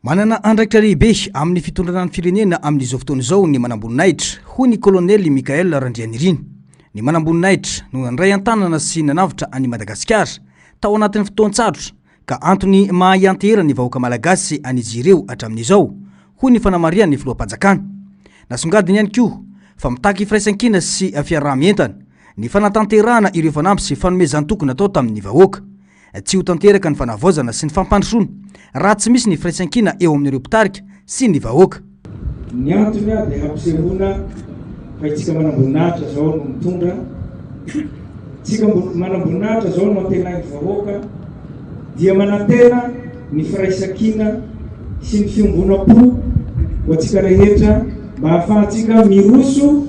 Manana andraikitra lehibe amin'ny fitondrana ny firenena amin'izao fotoana izao ny manamboninahitra, hoy ny kolonely Michaël Randrianirina. Ny manamboninahitra no nandray an-tanana sy nanavotra an'i Madagasikara tao anatin'ny fotoan-tsarotra ka antony maha ianteheran'ny vahoaka malagasy an'izy ireo hatramin'izao, hoy ny fanamarihan'ny filoham-panjakana. Nasongadiny ihany koa fa mitaky firaisankina sy fiaraha-mientana ny fanatanterahana ireo fanamby sy fanomezan-toky natao tamin'ny vahoaka. Tsy ho tanteraka ny fanavaozana sy ny fampandrosoana raha tsy misy ny firaisankina eo amin'ireo mpitarika sy ny vahoaka. Ny antony dia hampisehoana fa itsika manamboninahitra izao no mitondra, itsika manamboninahitra izao no antenain'ny vahoaka, dia manantena ny firaisankina sy ny fiombonam-po ho antsika rehetra mba hahafahantsika miroso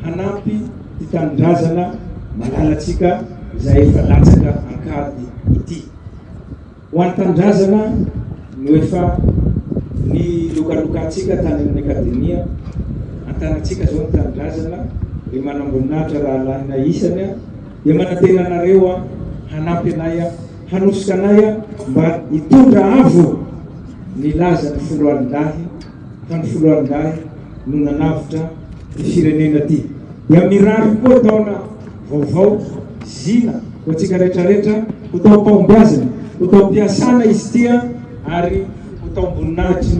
hanampy ity tanindrazana malalantsika izay efa latsaka an-kady ity. Ho an'ny tanindrazana no efa nilokalokantsika tany amin'ny akademia, an-tanantsika izao ny tanindrazana, ry manamboninahitra rahalahinay isany a, dia manantena anareo aho hanampy anay aho, hanosika anay aho mba hitondra avo ny lazan'ny foloalindahy fa ny foloalindahy no nanavotra ty firenena ty. Dia mirary koa taona vaovao zina ho antsika rehetrarehetra, ho taom-pahombiazana, ho taom-piasana izy ity ary ho taom-boninahitry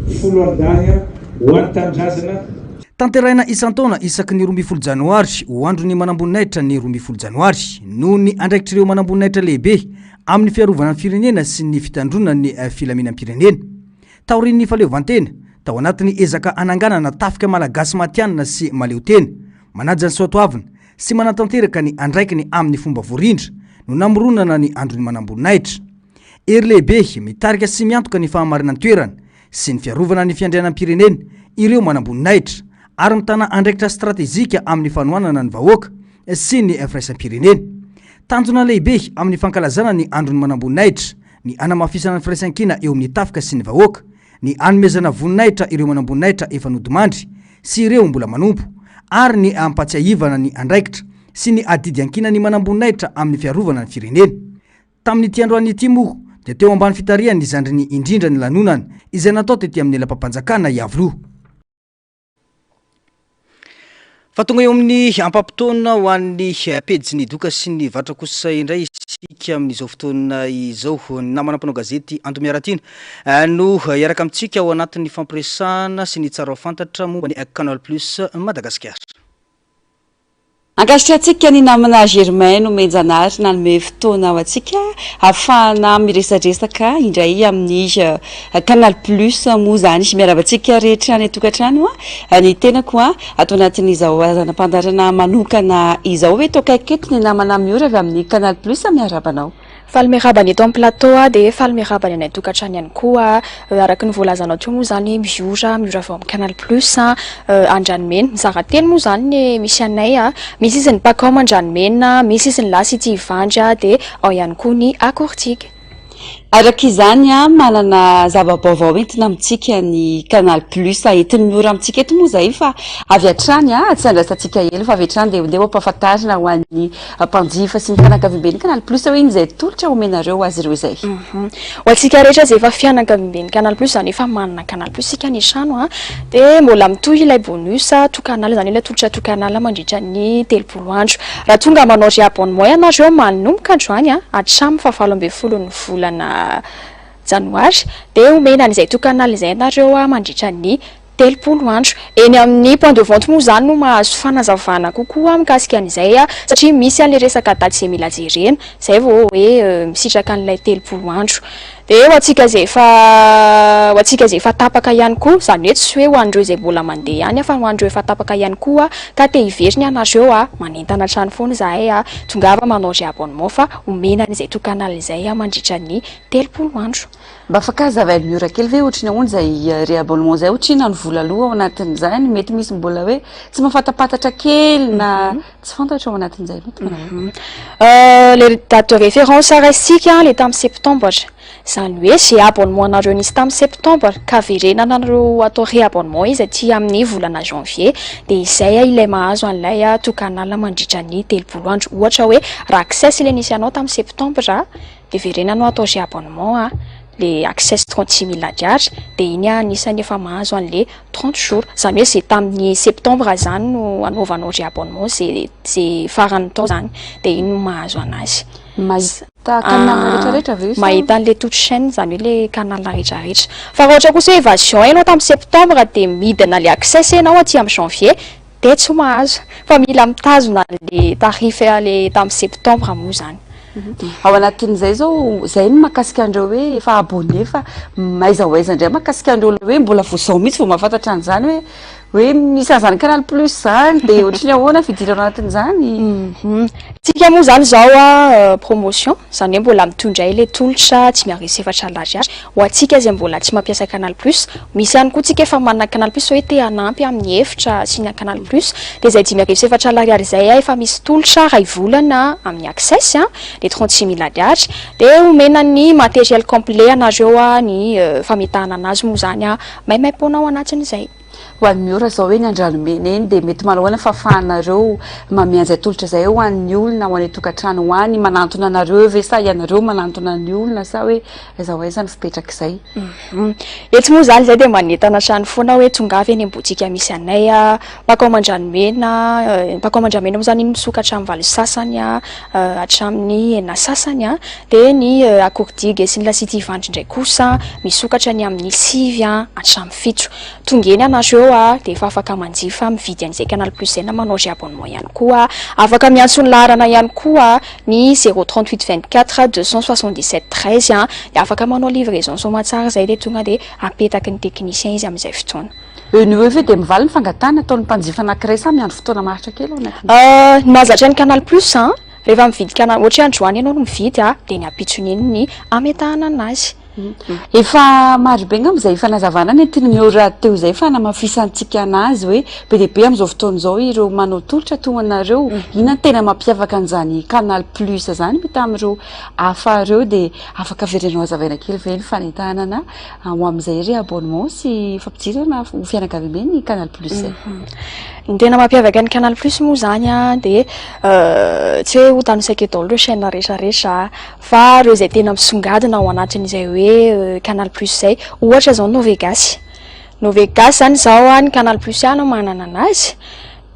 ny foloalindahy ho an'ny tanindrazana. Tanterahina isan-taona isaky ny 12 janoary ho andron'ny manamboninahitra ny 12 janoary noho ny andraikitr'ireo manamboninahitra lehibe amin'ny fiarovana ny firenena sy ny fitandroana ny filaminam-pirenena. Taorian'ny fahaleovantena, tao anatin'ny ezaka hananganana tafika malagasy matihanina sy mahaleotena, manaja ny soatoavina sy manatanteraka ny andraikiny amin'ny fomba voarindra no namoronana ny Andron'ny Manamboninahitra. Hery lehibe mitarika sy miantoka ny fahamarinan-toerana sy ny fiarovana ny fiandrianam-pirenena ireo manamboninahitra ary mitana andraikitra stratejika amin'ny fanohanana ny vahoaka sy ny firaisam-pirenena. Tanjona lehibe amin'ny fankalazana ny Andron'ny Manamboninahitra ny hanamafisana ny firaisankina eo amin'ny tafika sy ny vahoaka, ny hanomezana voninahitra ireo manamboninahitra efa nodimandry sy ireo mbola manompo, ary ny hampatsiahivana ny andraikitra sy ny adidy ankinan'ny manamboninahitra amin'ny fiarovana ny firenena. Tamin'ity androany ity moa dia teo ambany fitarihan'ny zandriny indrindra ny lanonana izay natao tety amin'ny lapam-panjakana Iavoloha. Fa tonga eo amin'ny ampaham-potoana ho an'ny pejin'ny doka sy ny varotra kosa indray isika amin'izao fotoana izao. Ny namana mpanao gazety Ando Miaratiana eh, no hiaraka amintsika ao anatin'ny fampiresahana sy ny tsara ho fantatra momba ny Canal Plus Madagasikara. Ankasitrahantsika ny namana Germain Nomenjanahary nanome fotoana ho antsika hahafahana miresadresaka indray amin'ny Canal Plus moa izany. Miarahaba antsika rehetra any an-tokantrano ny tenako ato anatin'izao zana-pandaharana manokana izao. Eto akaiky eto ny namana Miora avy amin'ny Canal Plus, miarahaba anao. Faly miarahaba ny eto amin'ny plateau aho dia faly miarahaba ny any an-tokantrano ihany koa. Araka ny voalazanao teo moa izany hoe Miora, Miora avy ao amin'ny Canal Plus Andranomena. Mizara telo moa izany ny misy anay. Misy izy ny Pacom Andranomena, misy izy ny La City Ivandry dia ao ihany koa ny Akorontsika. Araka izany, manana zava-baovao entina amintsika ny Canal Plus. Entin'ny Miora amintsika eto moa izay fa avy hatrany, tsy andrasantsika ela fa avy hatrany dia ndeha ho ampahafantarina ho an'ny mpanjifa sy ny fianakaviamben'ny Canal Plus hoe inona izay tolotra omenareo azy ireo izay. Ho antsika rehetra izay efa fianakaviamben'ny Canal Plus, izany hoe efa manana Canal Plus isika any an-trano, dia mbola mitohy ilay bonus to Canal, izany hoe ilay tolotra to Canal mandritra ny 30 andro. Raha tonga manao réabonnement ianareo manomboka androany hatramin'ny fahavalo 18n'ny volana janoary dia omena an'izay to Canal izay ianareo mandritra ny 30 andro. Eny amin'ny point de vente moa izany no mahazo fanazavana kokoa mikasika an'izay satria misy an'ilay resaka daty izay mila jerena izay vao hoe misitraka an'ilay 30 andro. Dia ho antsika izay efa ho antsika izay efa tapaka ihany koa, izany hoe tsy hoe ho an'ireo izay mbola mandeha ihany fa ho an'ireo efa tapaka ihany koa ka te hiverina ianareo a, manentana hatrany foana izahay a, tongava manao réabonnement fa omena an'izay to canal izay mandritra ny 30 andro. Mba afaka hazavain'i Miora kely ve ohatry ny ahoana izay réabonnement izay, ohatry inona ny vola aloa ao anatin'izany, mety misy mbola hoe tsy mahafantapantatra kely na tsy fantatra ao anatin'izay mety manao hoe. Le date de référence raisintsika le tamin'ny septembre, izany hoe izay abonnement anareo nisy tamin'ny septembre ka verenanareo atao réabonnement izy aty amin'ny volana janvier dia izay ilay mahazo an'ilay to canal mandritra ny 30 andro. Ohatra hoe raha access ilay nisy anao tamin'ny septembre dia verenanao atao réabonnement le access 36 000 ariary dia iny anisan'ny efa mahazo an'le 30 jours. Izany hoe izay tamin'ny septembre izany no anaovanao réabonnement, izay faran'ny tao izany dia iny no mahazo anazy. Mahita canal rehetrarehetra ve io sa? Mahita an'le toute chaîne, izany hoe le canal rehetrarehetra. Fa raha ohatra kosa hoe évasion ianao tamin'ny septembre dia midina le access ianao aty amin'ny janvier dia tsy mahazo. Fa mila mitazona an'le tarif le tamin'ny septembre moa izany. Ao anatin'izay izao, izay ny mahakasika an'ireo hoe efa abonné fa aiza ho aiza indray mahakasika an'ireo olona hoe mbola vao izao mihitsy vao mahafantatra an'izany hoe hoe misy an'izany Canal Plus izany dia ohatry ny ahoana fidirana ao anatin'izany? Tsika moa izany izao a promotion, izany hoe mbola mitondra ilay tolotra 45 ariary ho antsika izay mbola tsy mampiasa Canal Plus. Misy ihany koa tsika efa manana Canal Plus hoe te hanampy amin'ny hevitra sy ny Canal Plus dia izay 45 ariary izay efa misy tolotra iray volana amin'ny Access dia 36 000 ariary dia omena ny matériel complet anareo ny fametahana anazy moa izany maimaimpoana ao anatin'izay. Ho an'ny Miora izao eny Andranomena eny dia mety manao ahoana fahafahanareo mamehy an'izay tolotra izay ho an'ny olona ho any an-tokantrano ho any, manantona anareo ve sa ianareo manantona ny olona sa hoe aiza ho aiza ny fipetrak'izay? Etsy moa izany izay dia manentana hatrany foana hoe tongava eny am-botika misy anay, Mpakao Mandranomena, Mpakao Mandranomena moa izany iny misokatra amin'ny valo sasany hatramin'ny enina sasany, dia ny Akoordigue sy ny La City Ivandry indray kosa misokatra ny amin'ny sivy hatramin'ny fito. Tonga eny ianareo dia efa afaka manjifa mividy an'izay Canal Plus izay na manao réabonnement ihany koa. Afaka miantso ny laharana ihany koa ny 0 38 24 277 13 dia afaka manao livraison soamatsara izay dia tonga dia apetaky ny technicien izy amin'izay fotoana. Eo no eo ve dia mivaly ny fangatahana ataon'ny mpanjifa anankiray sa miandry fotoana maharitra kely ao anatin'izay? Ny mahazatra ny Canal Plus rehefa mividy Canal, ohatra hoe androany ianao no mividy dia ny ampitson'iny ny ametahana anazy. Efa maro be angamba izay fanazavana nentin'i Miora teo izay fanamafisantsika anazy hoe be dia be amin'izao fotoana izao ireo manao tolotra toa anareo. Inona no tena mampiavaka an'izany Canal Plus izany mitaha amin'ireo hafa ireo dia afaka averenao hazavaina kely ve ny fanentanana ho amin'izay réabonnement sy fampidirana ho fianakaviambe ny Canal Plus izay? Ny tena mampiavaka ny Canal Plus moa izany dia tsy hoe ho tanisaiko eto daholo ireo chaîne rehetrarehetra Fa ireo izay tena misongadina ao anatin'izay hoe Canal Plus izay, ohatra izao Novegasy. Novegasy izany izao an, ny Canal Plus ihany no manana anazy,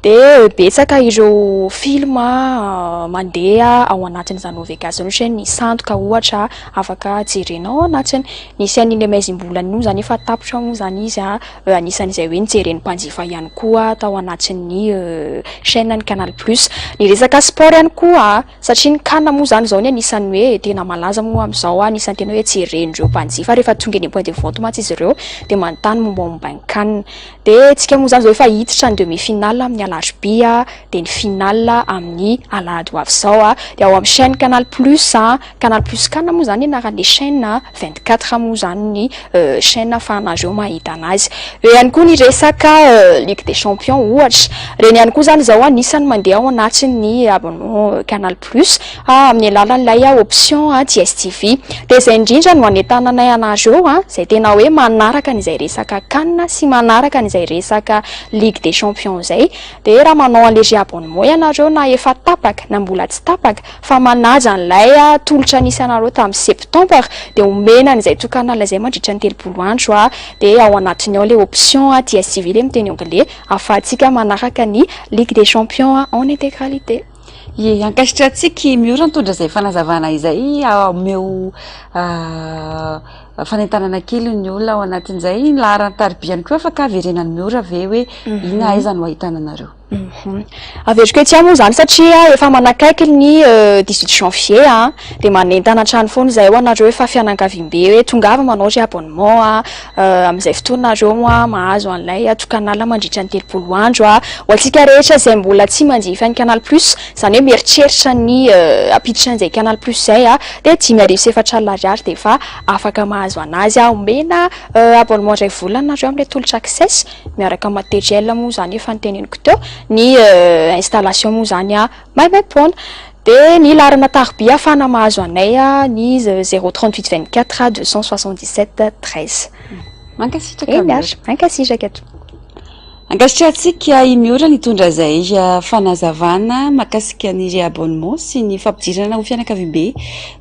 dia betsaka ireo film mandeha ao anatin'izany Novegasy izany, ohatra hoe ny Sandoka ohatra afaka jerena ao anatiny. Nisy an'iny Maizim-bolana iny moa izany efa tapitra moa izany izy an, anisan'izay hoe nojeren'ny mpanjifa ihany koa tao anatin'ny chaîne ny Canal Plus. Ny resaka sport ihany koa. Satria ny can moa izany izao ny anisan'ny hoe tena malaza moa amin'izao, anisan'ny tena hoe jeren'ireo mpanjifa rehefa tonga eny amin'ny point de vente mantsy izy ireo dia manontany mombamomba ny can. Dia tsika moa izany izao efa hiditra ny demi finale amin'ny. alarobia dia ny finale amin'ny alahady ho avy izao dia ao amin'ny chaîne Canal Plus, Canal Plus Can moa izany anaran'ilay chaîne, 24 moa izany ny chaîne ahafahanareo mahita anazy. Eo ihany koa ny resaka Ligue des champions ohatra, ireny ihany koa izany izao anisan'ny mandeha ao anatin'ny abonnement Canal Plus amin'ny alalan'ilay option DSTV. Dia izay indrindra no anentananay anareo izay tena hoe manaraka an'izay resaka can sy manaraka an'izay resaka Ligue des champions izay. Dia raha manao an'ilay réabonnement ianareo na efa tapaka na mbola tsy tapaka fa manaja an'ilay tolotra nisy anareo tamin'ny septembre dia omena an'izay tokanala izay mandritra ny 30 andro dia ao anatiny ao ilay option DSTV ilay miteny anglais ahafahantsika manaraka ny Ligue des champions en intégralité. Ie, ankasitrahantsika i Miora nitondra izay fanazavana izay, omeo fanentanana kely ny olona ao anatin'izay, ny laharan-tariby ihany koa afaka averenan'i Miora ve hoe inona aiza no ahitana anareo? Averiko etsy ihany moa izany satria efa manakaiky ny 18 janvier a, dia manentana hatrany foana izahay ho anareo efa fianakaviambe hoe tongava manao ry abonnement a, Amin'izay fotoana nareo moa mahazo an'ilay atokanala mandritra ny 30 andro. Ho antsika rehetra izay mbola tsy manjifa ny Canal Plus, izany hoe mieritreritra ny hampiditra an'izay Canal Plus izay, dia 4004 ariary dia efa afaka mahazo anazy. Omena abonnement iray volana nareo amin'ilay tolotra access miaraka amin'ny matériel moa izany efa noteneniko teo, ny installation moa izany maimaimpoana. Dia ny laharana tarobia ahafahana mahazo anay ny 0 38 24 277 13. Mankasitraka Eny ary, mankasitraka tompoko. Ankasitrahantsika i Miora nitondra izay fanazavana mahakasika ny réabonnement sy ny fampidirana ho fianakaviambe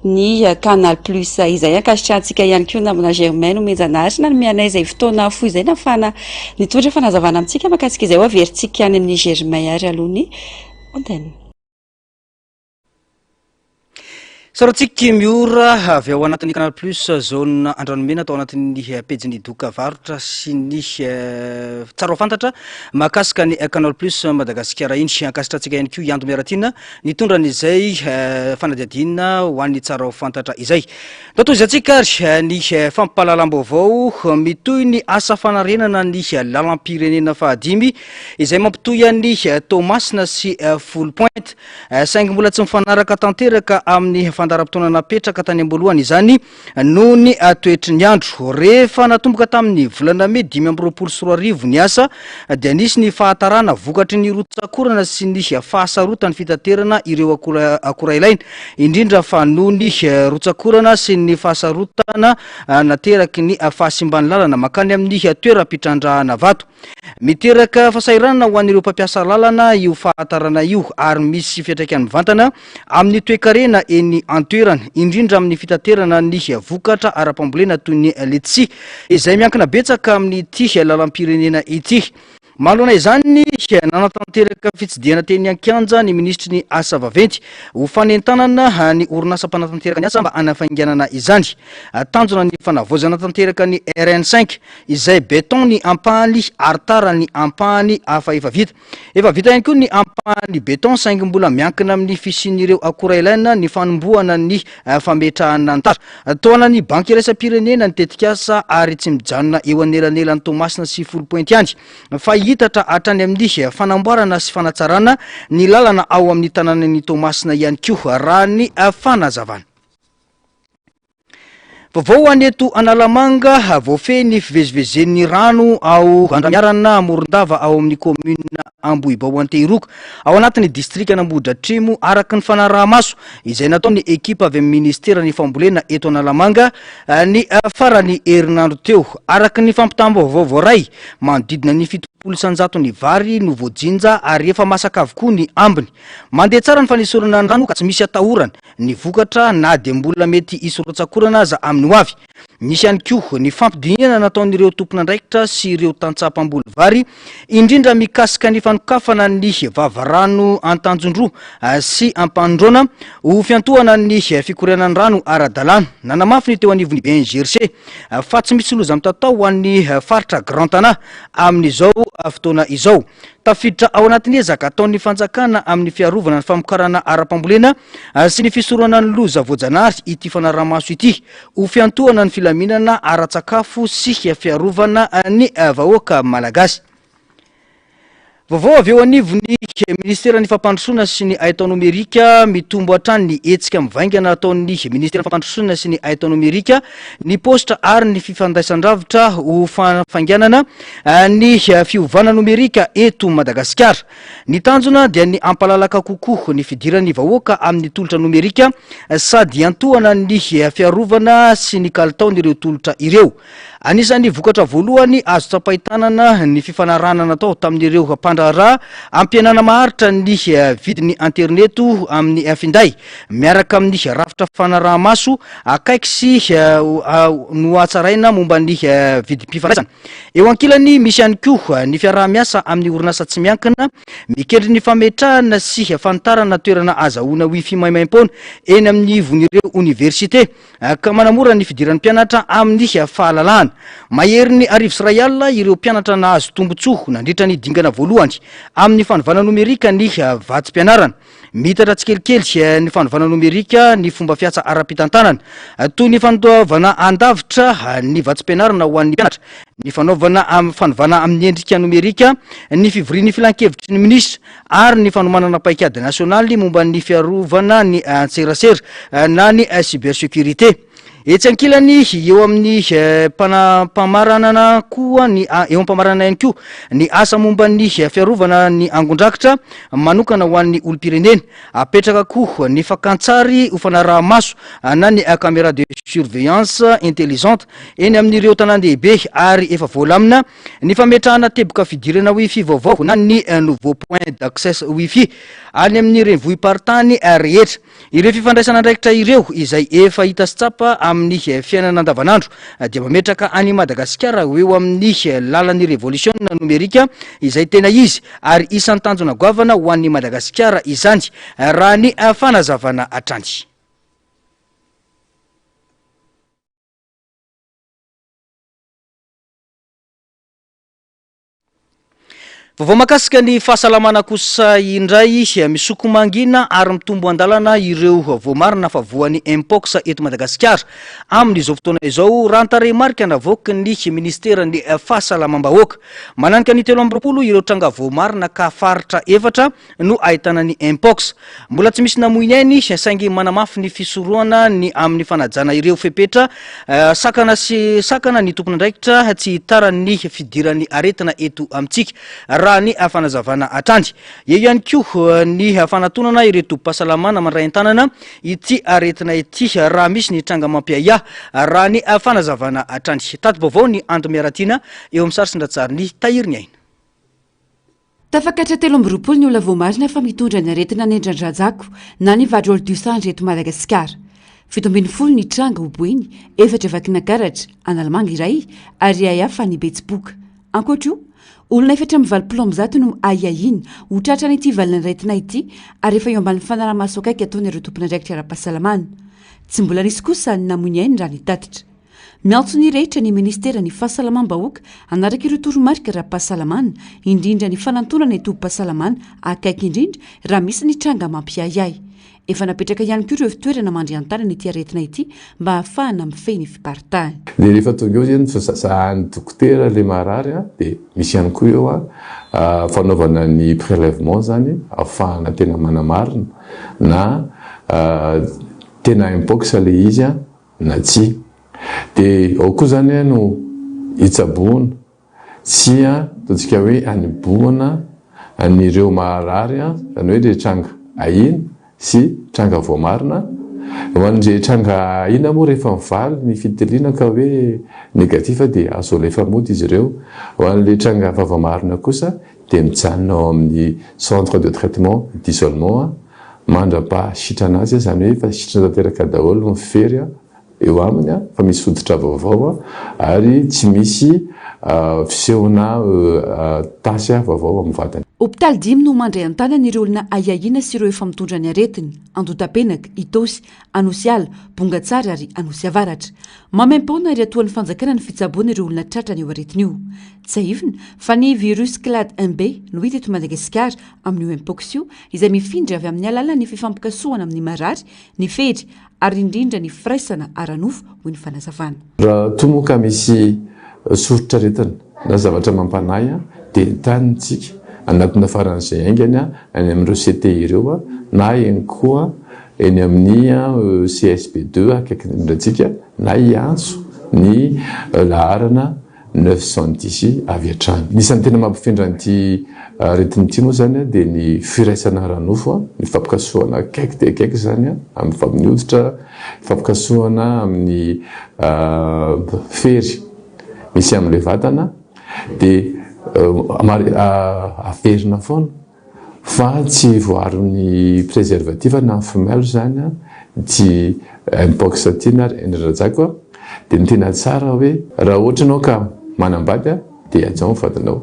ny Canal Plus izay. Ankasitrahantsika ihany koa namana Germaine Omenjanahary nanome anay izay fotoana fohy izay nahafahana nitondra fanazavana amintsika mahakasika izay. Ho averintsika any amin'i Germain ary aloha ny antenne. Sarotsika Miora avy ao anatin'ny Canal Plus zone Andranomena tao anatin'ny pejin'ny doka varotra sy ny tsara ho fantatra mahakasika ny Canal Plus Madagasikara iny. Ankasitrantsika ihany koa i Ando Miaratiana nitondra an'izay fanadihadiana ho an'ny tsara ho fantatra izay. Ndao tohizantsika ary ny fampahalalam-baovao mitohy ny asa fanarenana ny lalam-pirenena fahadimy izay mampitohy an'i Toamasina sy Foulpointe. Saingy mbola tsy mifanaraka tanteraka amin'ny fandaharam-potoana napetraka tany am-boalohany izany noho ny toetry ny andro. Rehefa natomboka tamin'ny volana mey 2025 ny asa dia nisy ny fahatarana vokatry ny rotsak'orana sy ny fahasarotan'ny fitaterana ireo akora ilaina, indrindra fa noho ny rotsak'orana sy ny fahasarotana nateraky ny fahasimban'ny lalana mankany amin'ny toeram-pitrandrahana vato. Miteraka fahasahiranana ho an'ireo mpampiasa lalana io fahatarana io ary misy fiantraikany mivantana amin'ny toekarena eny an-toerana, indrindra amin'ny fitaterana ny vokatra ara-pambolena toy ny letisia, izay miankina betsaka amin'ity lalam-pirenena ity. Manoloana izany, nanatanteraka fitsidihana teny an-kianja ny minisitry ny Asa vaventy ho fanentanana ny orinasa mpanatanteraka ny asa mba hanafainganana izany. Tanjona ny fanavaozana tanteraka ny RN cinq izay béton ny ampahany ary tara ny ampahany hafa efa vita. Efa vita ihany koa ny ampahany béton saingy mbola miankina amin'ny fisian'ireo akora ilaina ny fanombohana ny fametrahana ny tara. Tohanan'ny Banky iraisam-pirenena ny tetikasa ary tsy mijanona eo anelanelan'i Toamasina sy Foulpointe ihany fa hiitatra hatrany amin'ny fanamboarana sy fanatsarana ny lalana ao amin'ny tanànan'i Toamasina ihany koa raha ny fanazavana. Vaovao ho an'ny eto Analamanga, voafehy ny fivezivezen'ny rano ao Andramiarana Morondava ao amin'ny kaominina Ambohibao Antehiroka, ao anatin'ny distrikan'Ambohidratrimo, araka ny fanaraha-maso izay nataon'ny ekipa avy amin'ny ministeran'ny fambolena eto Analamanga ny faran'ny herinandro teo. Araka ny fampitam-baovao voaray, manodidina ny 70 isan-jaton'ny vary no voajinja ary efa masaka avokoa ny ambiny. Mandeha tsara ny fanesorana ny rano ka tsy misy atahorana. ny vokatra na dia mbola mety hisy rotsak'orana aza amin'ny ho avy. Nisy ihany koa ny fampidinihana nataon'ireo tompon'andraikitra sy ireo tantsaha mpamboly vary, indrindra mikasika ny fanokafana ny vavarano Antanjondroa sy Ampandroana ho fiantohana ny fikorianan'ny rano ara-dalàna. Nanamafy ny teo anivon'ny BNGRC fa tsy misy loza mitatao ho an'ny faritra Grand Tana amin'izao fotoana izao. Tafiditra ao anatin'ny ezaka ataon'ny fanjakana amin'ny fiarovana ny famokarana ara-pambolena sy ny fisorohana ny loza voajanahary ity fanaraha-maso ity, ho fiantohana ny filaminana ara-tsakafo sy fiarovana ny vahoaka malagasy. Vaovao avy eo anivon'ny Ministeran'ny Fampandrosoana sy ny Haitao Nomerika, mitombo hatrany ny hetsika mivaingana ataon'ny Ministeran'ny Fampandrosoana sy ny Haitao Nomerika, ny paositra ary ny fifandraisandravitra ho fanafainganana ny fiovana nomerika eto Madagasikara. Ny tanjona dia ny hampalalaka kokoa ny fidiran'ny vahoaka amin'ny tolotra nomerika sady hiantohana ny fiarovana sy ny kalitaon'ireo tolotra ireo. Anisan'ny vokatra voalohany azo tsapain-tanana ny fifanarahana natao tamin'ireo mpandraharaha hampihenana maharitra ny vidin'ny aterineto amin'ny finday miaraka amin'ny rafitra fanaraha-maso akaiky sy nohatsaraina momba ny vidim-pifandraisana. Eo ankilany, misy ihany koa ny fiaraha-miasa amin'ny orinasa tsy miankina mikendry ny fametrahana sy fanitarana toerana azahoana wifi maimaimpoana eny amin'ny ivon'ireo oniversite. ka manamora ny fidiran'ny mpianatra amin'ny fahalalahana. Maherin'ny 1100 ireo mpianatra nahazo tombontsoa nandritra ny dingana voalohany amin'ny fanovana nomerika ny vatsim-pianarana. Miitatra tsikelikely ny fanovana nomerika ny fomba fiasa ara-pitantanana, toy ny fandoavana an-davitra ny vatsim-pianarana ho an'ny mpianatra, ny fanaovana fanovana amin'ny endrika nomerika ny fivorian'ny filankevitry ny minisitra, ary ny fanomanana paikady nasionaly momba ny fiarovana ny antserasera na ny cybersécurité. Etsy ankilany, eo amin'ny mpamaranana koa ny eo am-pamaranana ihany koa ny asa momba ny fiarovana ny angon-drakitra manokana ho an'ny olom-pirenena. Apetraka koa ny fakan-tsary ho fanaraha-maso na ny caméra de surveillance intelligente eny amin'ireo tanàn-dehibe ary efa voalamina Ny fametrahana teboka fidirana Wifi vaovao na ny nouveau point d'accès Wifi any amin'ny renivohi-paritany rehetra. Ireo fifandraisana andraikitra ireo izay efa hita sy tsapa amin'ny fiainana andavanandro dia mametraka an'i Madagasikara ho eo amin'ny lalan'ny revolisiona nomerika izay tena izy ary isan'ny tanjona goavana ho an'i Madagasikara izany raha ny fanazavana hatrany. Vaovao mahakasika ny fahasalamana kosa indray, misoko mangina ary mitombo an-dalana ireo voamarina fa voan'ny Mpox eto Madagasikara amin'izao fotoana izao, raha ny tarehimarika navoaky ny minisiteran'ny fahasalamam-bahoaka. Mananika ny 23 ireo tranga voamarina ka faritra efatra no ahitana ny Mpox. Mbola tsy misy namoy ny ainy saingy manamafy ny fisorohana ny amin'ny fanajana ireo fepetra sakana sy sakana ny tompon'andraikitra tsy hitaran'ny fidiran'ny aretina eto amintsika, raha ny fanazavana hatrany. Eo ihany koa ny fanatonana ireo tobim-pahasalamana mandray an-tanana ity aretina ity raha misy ny tranga mampiahiahy, raha ny fanazavana hatrany. Tati-baovao ny Ando Miaratiana eo amin'ny sary sy ny ratsarin'i Tahiry Ny Aina. Tafakatra 23 ny olona voamarina fa mitondra ny aretina nendran-drajako na ny variole du singe eto Madagasikara. 17 ny tranga ao Boeny, efatra Vakinankaratra, Analamanga iray ary iray hafa any Betsiboka. Ankoatra io, olona 184 no ahiahiana ho tratran'ity valan'aretina ity ary efa eo ambany fanaraha-maso akaiky ataon'ireo tompon'andraikitra ara-pahasalamana. Tsy mbola nisy kosa ny namoy ny ainy raha ny tatitra. Miantso ny rehetra ny Ministeran'ny Fahasalamam-bahoaka hanaraka ireo toromarika ara-pahasalamana, indrindra ny fanantonana ny tobim-pahasalamana akaiky indrindra raha misy ny tranga mampiahiahy. Efa napetraka ihany koa ireo toerana mandry an-tanana ity aretina ity mba hahafahana mifehy ny fiparitahany. Dia rehefa tonga eo izany zahan'ny dokotera ilay marary dia misy ihany koa eo fanaovana ny prélèvement izany ahafahana tena manamarina na tena mpox ilay izy na tsia. Dia ao koa izany no hitsaboana sy ataontsika hoe hanibohana an'ireo maharary, izany hoe ilay tranga ahiana sy tranga voamarina. Ho an'izay tranga ahiana moa rehefa mivaly ny fitiliana ka hoe négatif dia azo alefa mody izy ireo. Ho an'ilay tranga efa voamarina kosa dia mijanona ao amin'ny centre de traitement d'isolement Mandra-paha sitrana azy, izany hoe efa sitrana tanteraka daholo ny fery eo aminy fa misy hoditra vaovao ary tsy misy fisehona tasy vaovao amin'ny vatany. Hopitaly dimy no mandray an-tanana ireo olona ahiahiana sy ireo efa mitondra ny aretina, Andotapenaka, Itaosy, Anosiala, Bongatsara ary Anosy Avaratra. Maimaim-poana ary atoan'ny fanjakana ny fitsaboana ireo olona tratran'io aretina io. Tsiahivina fa ny virus clade 1B no hita eto Madagasikara amin'io mpox io izay mifindra avy amin'ny alalan'ny fifampikasohana amin'ny marary, ny fery ary indrindra ny firaisana ara-nofo, hoy ny fanazavana. Raha toa moa ka misy soritr'aretina na zavatra mampanahy dia entanina isika. hanatona faran'izay haingana any amin'ireo CT ireo na ihany koa eny amin'ny CSB deux akaiky indrindra antsika na hiantso ny laharana 910 avy hatrany. Ny isan'ny tena mampifindra an'ity aretina ity moa izany dia ny firaisana ara-nofo, ny fampikasohana akaiky dia akaiky izany amin'ny amin'ny hoditra, fampikasohana amin'ny fery misy amin'ilay vatana dia averina foana fa tsy voaaron'ny préservatif na ny femelle izany ity mpox ity na ry rajako a, dia ny tena tsara hoe raha ohatra ianao ka manambady dia hajao ny vadinao,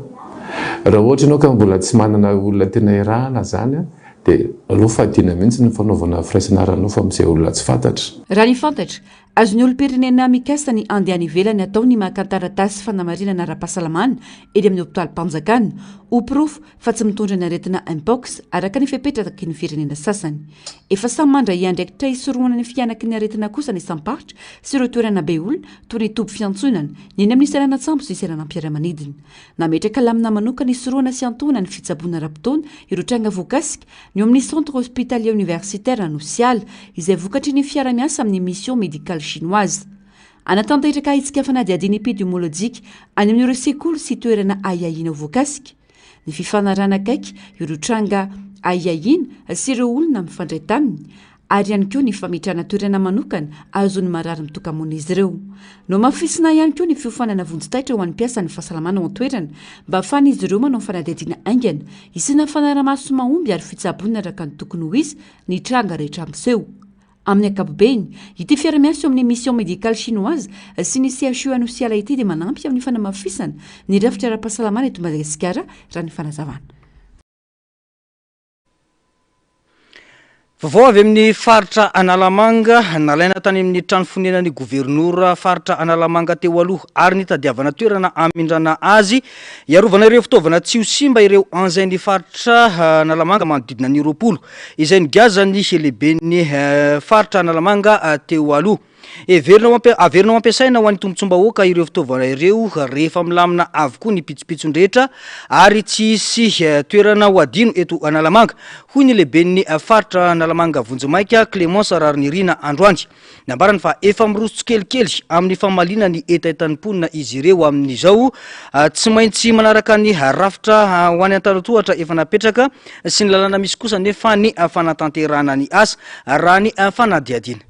raha ohatra ianao ka mbola tsy manana olona tena iarahana izany dia aleo fadiana mihitsy ny fanaovana firaisana ara-nofo amin'izay olona tsy fantatra. Raha ny fantatra, azon'ny olom-pirenena mikasa ny handeha any ivelany atao ny maka taratasy fanamarinana ara-pahasalamana eny amin'ny hopitalim-panjakana, ho porofo fa tsy mitondra ny aretina Mpox, araka ny fepetra takin'ny firenena sasany. Efa samy mandray andraikitra hisorohana ny fihanaky ny aretina kosa ny isam-paritra sy ireo toerana be olona toy ny toby fiantsonana, ny eny amin'ny seranan-tsambo sy seranam-piaramanidina. Nametraka lamina manokana hisorohana sy hiantohana ny fitsaboana ara-potoana ireo tranga voakasika ny eo amin'ny Centre Hospitalier Universitaire Anosiala, izay vokatry ny fiara-miasa amin'ny Mission Médicale Chinoise. Hanatanteraka hetsika fanadihadiana epidemiolojika any amin'ireo sekoly sy toerana ahiahiana ho voakasika, ny fifanarahana akaiky ireo tranga ahiahiana sy ireo olona mifandray taminy, ary ihany koa ny fametrahana toerana manokana ahazoan'ny marary mitoka-monina izy ireo. Nohamafisina ihany koa ny fiofanana vonjy taitra ho an'ny mpiasan'ny fahasalamana ao an-toerana mba hahafahan'izy ireo manao fanadihadiana haingana, hisiana fanarahamaso mahomby ary fitsaboana araka ny tokony ho izy ny tranga rehetra miseho. Amin'ny ankapobeny, ity fiara-miasa eo amin'ny Mission Médicale Chinoise sy ny CHU Anosiala ity dia manampy amin'ny fanamafisana ny rafitra ara-pahasalamana eto Madagasikara, raha ny fanazavana. Vaovao avy amin'ny faritra Analamanga, nalaina tany amin'ny trano fonenan'ny governora faritra Analamanga teo aloha ary nitadiavana toerana hamindrana azy hiarovana ireo fitaovana tsy ho simba ireo engins ny faritra Analamanga manodidina ny 20 izay nigazan'ny lehiben'ny faritra Analamanga teo aloha. Heverina ho averina ho ampiasaina ho an'ny tombontsoam-bahoaka ireo fitaovana ireo rehefa milamina avokoa ny pitsopitsony rehetra ary tsy hisy toerana ho adino eto Analamanga, hoy ny lehiben'ny faritra Analamanga vonjimaika, Clémence Raharinirina androany. Nambarany fa efa miroso tsikelikely amin'ny famaliana ny hetahetan'ny mponina izy ireo amin'izao. Tsy maintsy manaraka ny rafitra ho any an-tanan-tohatra efa napetraka sy ny lalàna misy kosa anefa ny fanatanterahana ny asa, raha ny fanadihadiana.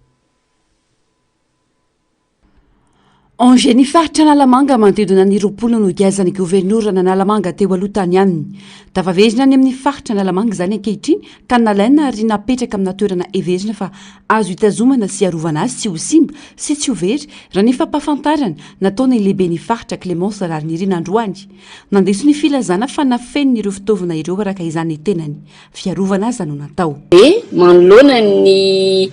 Angers Ny faritra Analamanga manodidina ny 20 no giazan'ny governoran'Analamanga teo aloha tany aminy. Tafaverina any amin'ny faritra Analamanga izany ankehitriny ka nalaina ary napetraka amina toerana heverina fa azo itazomana sy iarovana azy tsy ho simba sy tsy ho very raha ny fampahafantarana nataon'ny lehiben'ny faritra Clémence Raharinirina androany. Nandiso ny filazana fa nafeniny ireo fitaovana ireo araka izany ny tenany. Fiarovana aza no natao. Dia manoloana ny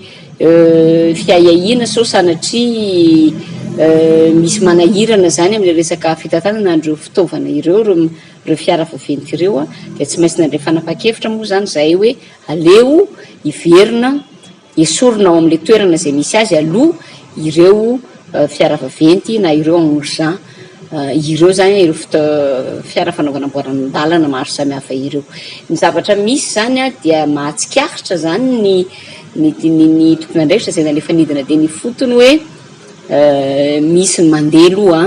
fiahiahiana sao sanatria misy manahirana izany amin'ilay resaka fitantanana an'ireo fitaovana ireo, ireo fiara vaventy ireo, dia tsy maintsy nandray fanapahan-kevitra moa izany izahay hoe aleo hiverina Esorina ao amin'ilay toerana izay misy azy aloha ireo fiara vaventy na ireo engins ireo izany, ireo fiara fanaovana amboaran-dalana maro samihafa ireo. Ny zavatra misy izany dia mahatsikaritra izany ny ny tompon'andraikitra izay nalefa nidina teny ifotony hoe misy ny mandeha aloha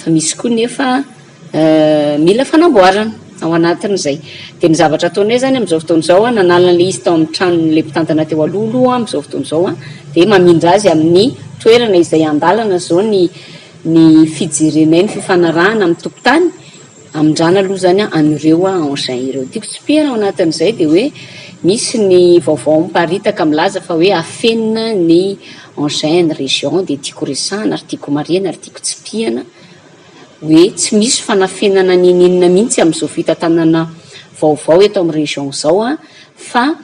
fa misy koa nefa Mila fanamboarana ao anatin'izay. Dia ny zavatra ataonay izany amin'izao fotoana izao, nanala an'ilay izy tao amin'ny tranon'ilay mpitantana teo aloha aloha amin'izao fotoana izao, dia mamindra azy amin'ny toerana izay andalana izao ny ny fijerenay ny fifanarahana amin'ny tompon-tany, amindrana aloha izany an'ireo engins ireo. Tiako tsipihana ao anatin'izay dia hoe misy ny vaovao miparitaka milaza fa hoe afenina ny engins ny région, dia tiako resahana ary tiako marihana ary tiako tsipihana hoe tsy misy fanafenana n'inon'inona mihitsy amin'izao fitantanana vaovao eto amin'ny région izao fa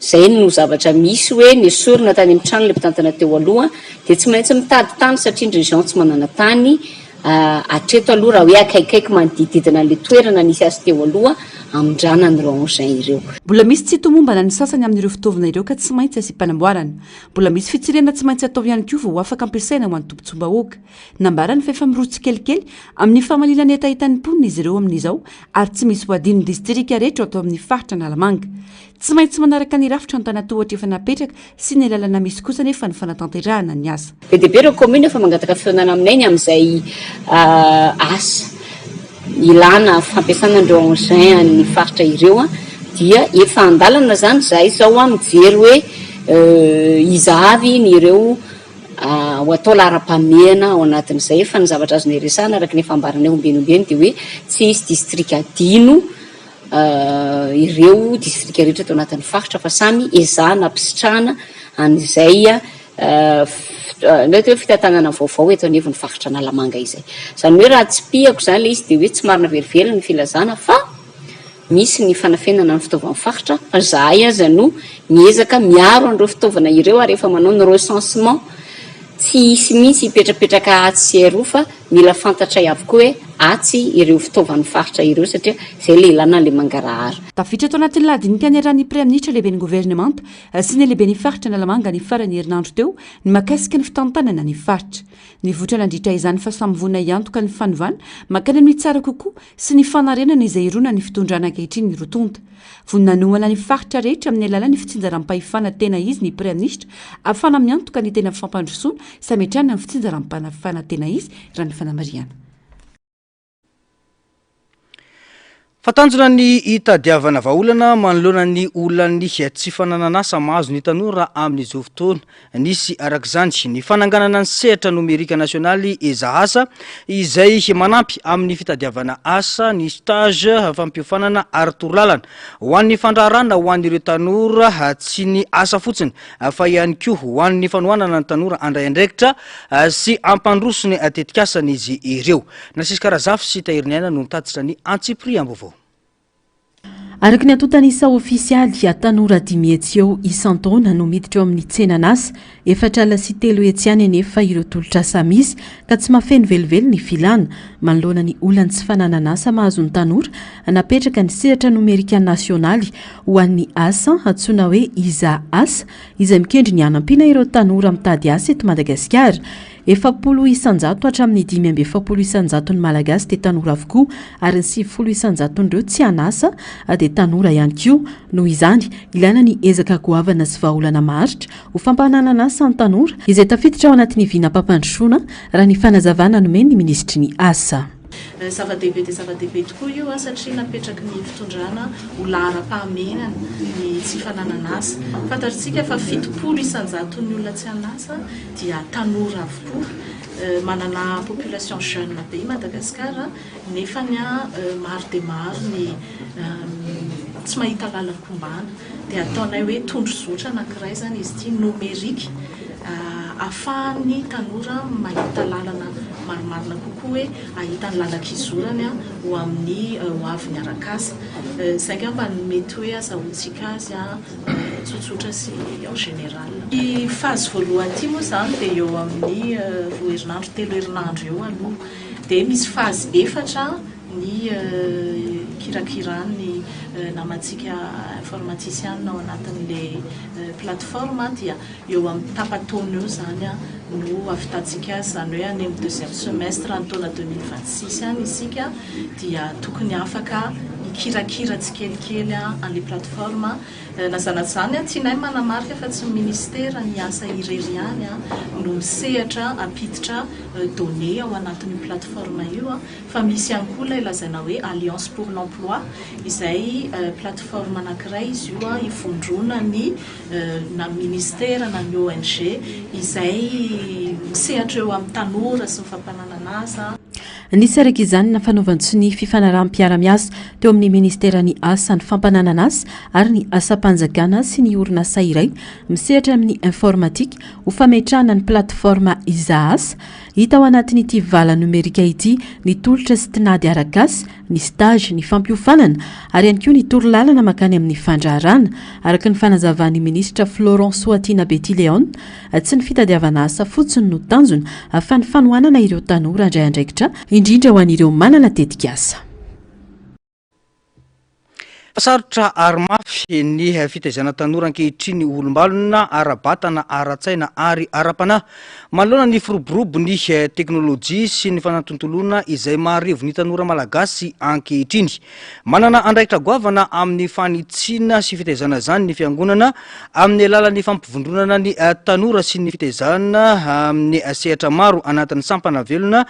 izay no zavatra misy hoe nesorina tany amin'ny trano ilay mpitantana teo aloha dia tsy maintsy mitady tany satria ny région tsy manana tany hatreto aloha raha hoe akaikikaiky manodidididina an'ilay toerana nisy azy teo aloha. hamindrana an'ireo engins ireo. Mbola misy tsy tomombana ny sasany amin'ireo fitaovana ireo ka tsy maintsy asiam-panamboarana. Mbola misy fitsirihana tsy maintsy atao ihany koa vao ho afaka ampiasaina ho an'ny tombontsoam-bahoaka. Nambarany fa efa miroso tsikelikely amin'ny famaliana ny hetahetan'ny mponina izy ireo amin'izao ary tsy misy ho adino ny distrika rehetra ato amin'ny faritra Analamanga. Tsy maintsy manaraka ny rafitra antanatohatra efa napetraka sy ny lalana misy kosa anefa ny fanatanterahana ny asa. Be dia be ireo commune efa mangataka fihaonana aminay ny amin'izay asa ilana fampiasana an'ireo engins an'ny faritra ireo dia efa andalana izany izahay izao mijery hoe iza avy ny ireo ho atao laharam-pahamehana ao anatin'izay fa ny zavatra azonay resahana araka ny efa ambaranay ombieny ombieny dia hoe tsy hisy distrika adino ireo distrika rehetra ato anatin'ny faritra fa samy ezahana ampisitrahana an'izay mety hoe fitantanana vaovao eto anivon'ny faritra Analamanga izay. Izany hoe raha tsipihako izany ilay izy dia hoe tsy marina velively ny filazana fa misy ny fanafenana ny fitaovan'ny faritra fa izahay aza no miezaka miaro an'ireo fitaovana ireo ary efa manao ny recensement tsy hisy mihitsy hipetrapetraka atsy sy eroa fa mila fantatray avokoa hoe atsy ireo fitaovan'ny faritra ireo satria izay ilay ilana an'ilay mangarahara. Tafiditra tao anatin'ny lahadinika niarahan'ny Praiminisitra lehiben'ny governemanta sy ny lehiben'ny faritra Analamanga ny faran'ny herinandro teo ny mahakasika ny fitantanana ny faritra. Nivoitra nandritra izany fa samy vonona hiantoka ny fanovana mankany amin'ny tsara kokoa sy ny fanarenana izay ironan'ny fitondrana ankehitriny ny roa tonta. Vonona hanohana ny faritra rehetra amin'ny alalan'ny fitsinjaram-pahefana tena izy ny Praiminisitra ahafahana miantoka ny tena fampandrosoana sy hametrahana ny fitsinjaram-panafana tena izy raha ny fanamarihana. Fa tanjona ny hitadiavana vahaolana manoloana ny olan'ny tsy fananan'asa mahazo ny tanora amin'izao fotoana. Nisy araka izany ny fananganana ny sehatra nomerika nasionaly Ezaasa izay manampy amin'ny fitadiavana asa, ny stage, fampiofanana ary torolalana ho an'ny fandraharahana ho an'ireo tanora tsy ny asa fotsiny fa ihany koa ho an'ny fanohanana ny tanora handray andraikitra sy hampandroso ny tetikasan'izy ireo. Nasiska Razafy sy Tahiriniaina no nitatitra ny antsipiriam-baovao. Araka ny antontan'isa ofisialy, tanora 500 eo isan-taona no miditra eo amin'ny tsenan'asa. 304 ihany anefa ireo tolotr'asa misy ka tsy mahafeno velively ny filana. Manoloana ny olan'ny tsy fananan'asa mahazo ny tanora, napetraka ny sehatra nomerika nasionaly ho an'ny asa antsoina hoe Iza Asa izay mikendry ny hanampiana ireo tanora mitady asa eto Madagasikara. 40 isan-jato hatramin'ny 45 isan-jaton'ny Malagasy dia tanora avokoa ary ny 90 isan-jaton'ireo tsy an'asa dia tanora ihany koa. Noho izany, ilaina ny ezaka goavana sy vahaolana maharitra ho fampananan'asa ny tanora izay tafiditra ao anatin'ny vinam-pampandrosoana, raha ny fanazavana nomen'ny minisitry ny Asa. Zava-dehibe dia zava-dehibe tokoa io satria napetraky ny fitondrana ho laharam-pahamehana ny tsy fananan'asa. Fantatritsika fa 70 isan-jaton'ny olona tsy an'asa dia tanora avokoa. Manana population jeune be i Madagasikara nefany maro dia maro ny tsy mahita lalan-kombana. Dia ataonay hoe tondrozotra anankiray izany izy ity, numérique, ahafahan'ny tanora mahita lalana marimarina kokoa hoe hahita ny lalan-kizorany ho amin'ny hoaviny arak'asa. Izay angamba no mety hoe azahoantsika azy. tsotsotra sy en général. Ity phase voalohany ity moa izany dia eo amin'ny roa herinandro, telo herinandro eo aloha. Dia misy phase efatra ny kirakiran'ny namantsika informaticiens ao anatin'ilay plateforme dia eo amin'ny tapa-taona eo izany no havitantsika azy, izany hoe any amin'ny deuxième semestre ny taona 2026 any isika dia tokony afaka hikirakira tsikelikely an'ilay plateforme. Na izany na tsy izany, tianay ny manamarika fa tsy ny minisitera ny asa irery ihany no misehatra hampiditra données ao anatin'io plateforme io fa misy ihany koa ilay lazaina hoe Alliance pour l'emploi izay plateforme anankiray izy io ivondronan'ny na ny minisitera na ny ONG izay misehatra eo amin'ny tanora sy ny fampananan'asa. Nisy araka izany ny fanaovan-tsonia fifanaraham-piarahamiasa teo amin'ny ministeran'ny Asa, ny Fampananan'asa ary ny Asam-panjakana sy ny orinasa iray misehatra amin'ny informatika ho fametrahana ny plateforme Izaasa. Hita ao anatin'ity vala nomerika ity ny tolotra sy tinady arak'asa, ny stage, ny fampiofanana ary ihany koa ny torolalana mankany amin'ny fandraharana, araka ny fanazavan'ny minisitra Florent Soatiana Betty-Léon. Tsy ny fitadiavana asa fotsiny no tanjona fa ny fanohanana ireo tanora handray andraikitra, indrindra ho an'ireo manana tetikasa. Sarotra ary mafy ny fitaizana tanora ankehitriny ho olom-balona ara-batana, ara-tsaina ary ara-panahy. Manoloana ny firoborobon'ny teknolojia sy ny fanatontoloana izay maharevo ny tanora malagasy ankehitriny. Manana andraikitra goavana amin'ny fanitsiana sy fitaizana izany ny fiangonana amin'ny alalan'ny fampivondronana ny tanora sy ny fitaizana amin'ny sehatra maro anatin'ny sampana velona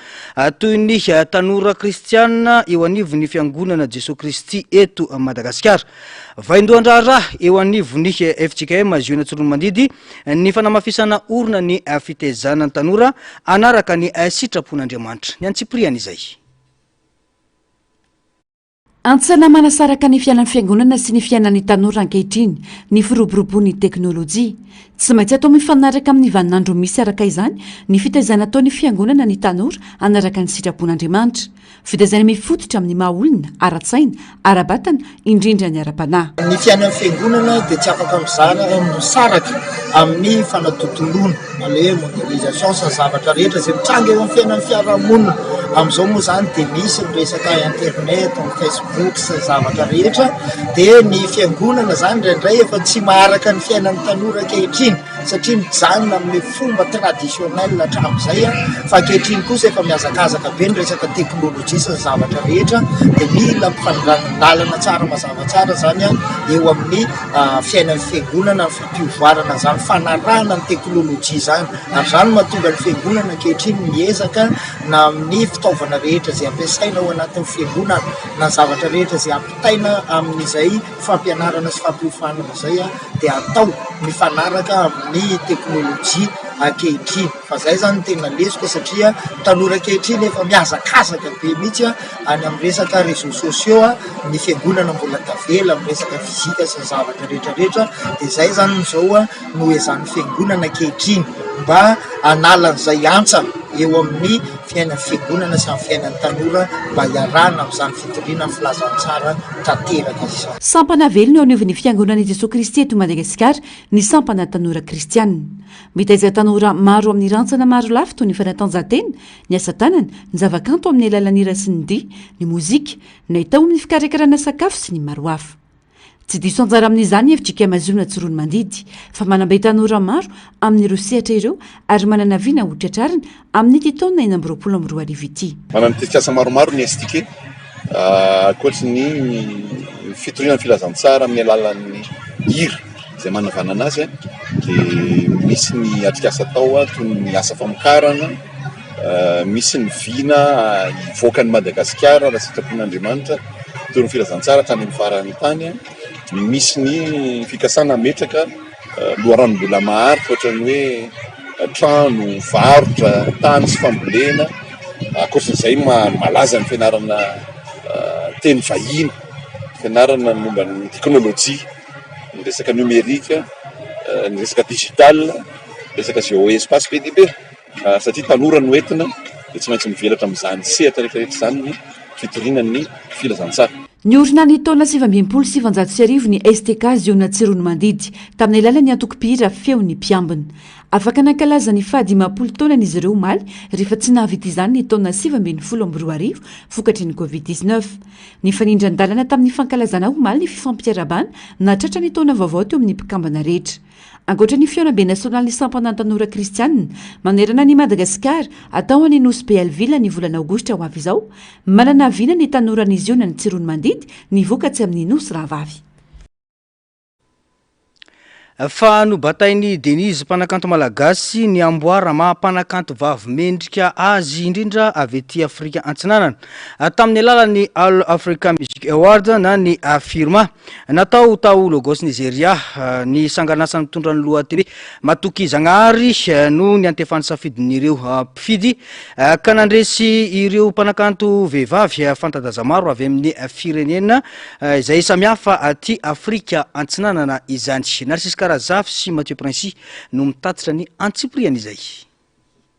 Toy ny tanora kristiana eo anivon'ny Fiangonana Jesoa Kristy eto Madagasikara. Vaindohan-draharaha eo anivon'ny fjkm Ziona Tsiroanomandidy ny fanamafisana orina ny fitaizana ny tanora hanaraka ny sitrapon'Andriamanitra. Ny antsipiriany izay. Hantsana manasaraka ny fiainan'ny fiangonana sy ny fiainan'ny tanora ankehitriny ny firoboroboan'ny teknolojia. Tsy maintsy atao mifanaraka amin'ny vaninandro misy araka izany ny fitaizana ataon'ny fiangonana ny tanora hanaraka ny sitrapon'Andriamanitra. Fitaizana mifototra amin'ny maha olona, ara-tsaina, ara-batana, indrindra ny ara-panahy. Ny fiainan'ny fiangonana dia tsy afaka mizara misaraka amin'ny fanatontoloana. na le hoe mondialisation sy ny zavatra rehetra izay mitranga eo amin'ny fiainan'ny fiarahamonina. Amin'izao moa izany dia misy ny resaka internet, ny facebook sy ny zavatra rehetra dia ny fiangonana izany indraindray efa tsy maharaka ny fiainan'ny tanora ankehitriny satria mijanona amin'ilay fomba traditionnel hatramin'izay fa ankehitriny kosa efa mihazakazaka be ny resaka teknolojia sy ny zavatra rehetra dia mila mifanindran-dalana tsara mazava tsara izany eo amin'ny fiainan'ny fiangonana. Fivoarana izany fanarahana ny teknolojia izany ary izany no mahatonga ny fiangonana ankehitriny miezaka na amin'ny fitaovana rehetra izay ampiasaina ao anatin'ny fiangonana na zavatra rehetra izay ampitaina amin'izay fampianarana sy fampiofanana izay dia atao mifanaraka amin'ny teknolojia ankehitriny fa izay izany no tena lesoka satria tanora ankehitriny efa mihazakazaka be mihitsy any amin'ny resaka réseaux sociaux ny fiangonana mbola tavela amin'ny resaka fizika sy ny zavatra rehetra rehetra dia izay izany izao no ezahan'ny fiangonana ankehitriny mba hanala an'izay hantsana eo amin'ny fiainan'ny fiangonana sy amin'ny fiainan'ny tanora mba hiarahana amin'izany fitoriana ny filazantsara tanteraka izany. Sampana velona eo anivon'ny Fiangonan'i Jesoa Kristy eto Madagasikara ny Sampana Tanora Kristianina. Mitaiza tanora maro amin'ny rantsana marolafy toy ny fanatanjahantena, ny asa tanana, ny zavakanto amin'ny alalan'ny hira sy ny dihy, ny mozika, ny haitao amin'ny fikarakarana sakafo sy ny maro hafa. Tsy diso anjara amin'izany ny fjkm Ziona Tsiroanomandidy, fa manambe tanora maro amin'ireo sehatra ireo ary manana vina ho tratrarina amin'ity taona 2026 ity. Manana tetikasa maromaro ny STK, ankoatry ny fitoriana ny filazantsara amin'ny alalan'ny hira izay manavanana azy dia misy ny atrikasa atao toy ny asa famokarana, Misy ny vina hivoaka an'i Madagasikara raha sitrapon'Andriamanitra, hitory ny filazantsara hatrany amin'ny faran'ny tany. Misy ny fikasana hametraka loharanom-bola maharitra ohatran'ny hoe trano, varotra, tany sy fambolena. Ankoatran'izay malaza ny fianarana teny vahiny, fianarana ny momba ny teknolojia, ny resaka nomerika, ny resaka digital, resaka géo-espace be dia be. Satria tanora no entina dia tsy maintsy mivelatra amin'izany sehatra rehetra rehetra izany ny fitoriana ny filazantsara. Niorina ny taona 1969 ny STK Ziona Tsiroanomandidy, tamin'ny alalan'ny antoko mpihira Feon'ny Mpiambina. Afaka nankalaza ny fahadimampolo taonany izy ireo omaly rehefa tsy nahavita izany ny taona 2019 vokatry ny Covid 19. Nifanindran-dalana tamin'ny fankalazana omaly ny fifampiarahabana nahatratra ny taona vaovao teo amin'ny mpikambana rehetra. Ankoatra ny fihaonambe nasionalin'ny sampana Tanora Kristianina manerana an'i Madagasikara atao any Nosy Be Hell-Ville ny volana aogositra ho avy izao, manana vina ny tanoran'i Ziona ny Tsiroanomandidy ny vokatsy amin'ny Nosy Rahavavy. Fa nobatain'i Denise mpanakanto malagasy ny amboara maha mpanakanto vavy mendrika azy indrindra avy aty Afrika Antsinanana tamin'ny alalan'ny All Africa Music Awards na ny Afirma. Natao tao Lagos Nizeria ny sanganasa mitondra ny lohateny hoe Matoky Zagnahary no niantefan'ny safidin'ireo mpifidy ka nandresy ireo mpanakanto vehivavy fanta-daza maro avy amin'ny firenena izay samihafa aty Afrika Antsinanana izany. Narcisse Karazafy sy Mathieu Princi no mitatitra ny antsipiriany izay.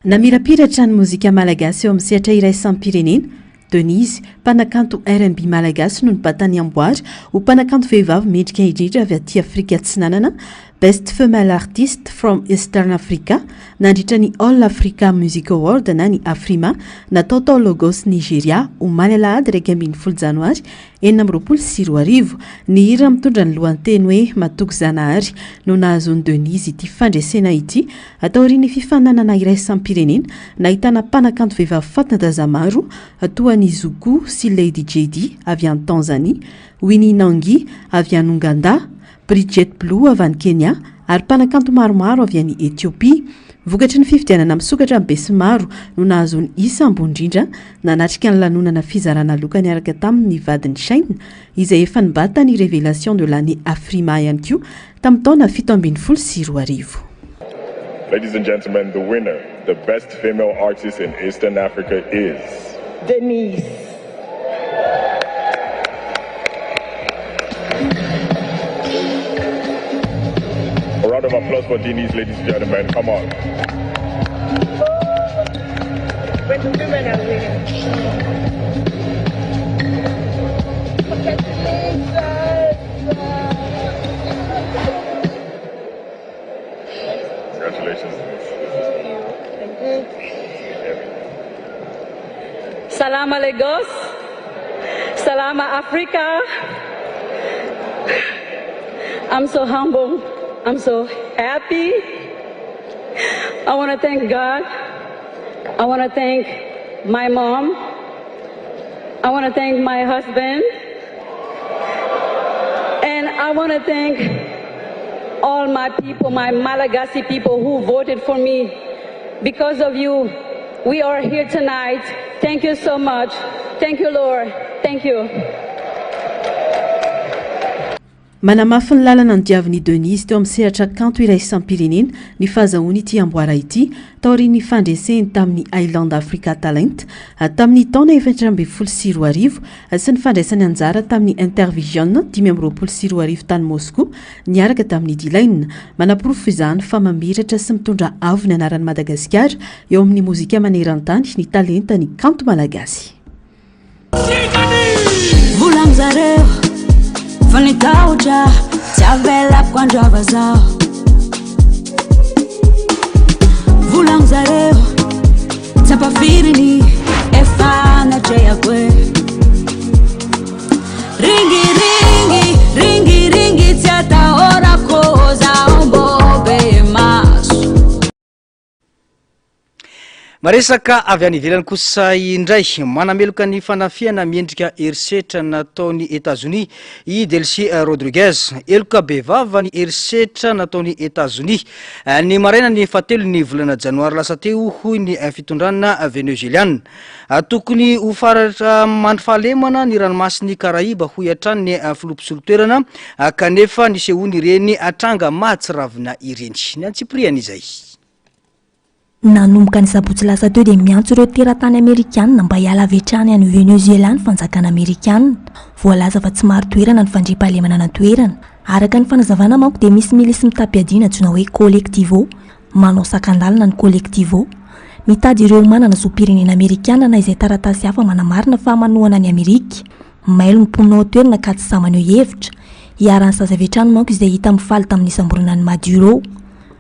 Namirapiratra ny mozika malagasy eo amin'ny sehatra iraisam-pirenena, Denise, mpanakanto rnb malagasy no nibata ny amboara ho mpanakanto vehivavy mendrika indrindra avy aty Afrika Atsinanana. Best Female Artist from Eastern Africa, nandritra ny All Africa Music Award na ny Afrima, natao tao Lagos Nigeria, omaly alahady 11 janoary 2026. Ny hira mitondra ny lohanteny hoe Matoky Zanahary no nahazoan'i Denise ity fandresena ity, taorian'ny fifaninanana iraisam-pirenena nahitana mpanakanto vehivavy fanta-daza maro toa an'i Zuku sy Lady Jaydee avy any Tanzania, Winnie Nangi avy any Onganda, Bridget Blue avy any Kenya ary mpanakanto maromaro avy any Etiopia. Vokatry ny fifidianana misokatra amin'ny besinimaro no nahazoany isa ambony indrindra nanatrika ny lanonana fizarana loka niaraka taminy ny vadiny Shane izay efa nibata ny Révélation de l'année Afrima ihany koa tamin'ny taona 2017. Ladies and gentlemen, the winner, the best female artist in Eastern Africa is. Denise. A round of applause for Denise, ladies and gentlemen. Come on. When the women are winning. Congratulations. Salama Lagos. Salama Africa. I'm so humble. I'm so happy. I want to thank God. I want to thank my mom. I want to thank my husband. And I want to thank all my people, my Malagasy people who voted for me. Because of you, we are here tonight. Thank you so much. Thank you, Lord. Thank you. Manamafy ny lalana nodiavin'i Denise teo amin'ny sehatra kanto iraisam-pirenena ny fahazahoany ity amboara ity taorian'ny fandreseny tamin'ny Island Africa Talent tamin'ny taona 2014 sy ny fandraisany anjara tamin'ny Intervision 2025 tany Moscou niaraka tamin'i D-Lain. Manaporofo izany fa mamiratra sy mitondra avo ny anaran'i Madagasikara eo amin'ny mozika maneran-tany ny talentan'ny kanto malagasy. Volagno zareo fa ny tahotra tsy avelako handrava zaho. Volagno zareo tsy ampafiriny efa natrehako e. Ringiringy, ringiringy tsy atahorako zaho mbô be maso. Maresaka avy any ivelany kosa indray, manameloka ny fanafihana miendrika herisetra nataon'i Etazonia i Delcy Rodriguez. Heloka bevava ny herisetra nataon'i Etazonia ny marainan'ny fahatelon'ny volana janoary lasa teo, hoy ny fitondrana venezueliana. Tokony ho faritra mandry fahalemana ny ranomasin'i Karaiba, hoy hatrany ny filoha mpisolo toerana, kanefa nisehoan'ireny tranga mahatsiravina ireny. Ny antsipiriany izay. Nanomboka ny sabotsy lasa teo dia miantso ireo teratany amerikanina mba hiala avy hatrany any Venezuela ny fanjakana amerikanina. Voalaza fa tsy marin-toerana ny fandriampahalemana any an-toerana. Araka ny fanazavana manko dia misy milisy mitam-piadiana antsoina hoe Colectivo. Manao sakan-dalana ny Colectivo. Mitady ireo manana zom-pirenena amerikanina na izay taratasy hafa manamarina fa manohana an'i Amerika. Mailo ny mponina ao an-toerana ka tsy sahy maneho hevitra. Iharan'ny sazy avy hatrany manko izay hita mifaly tamin'ny nisamborana an'i Maduro.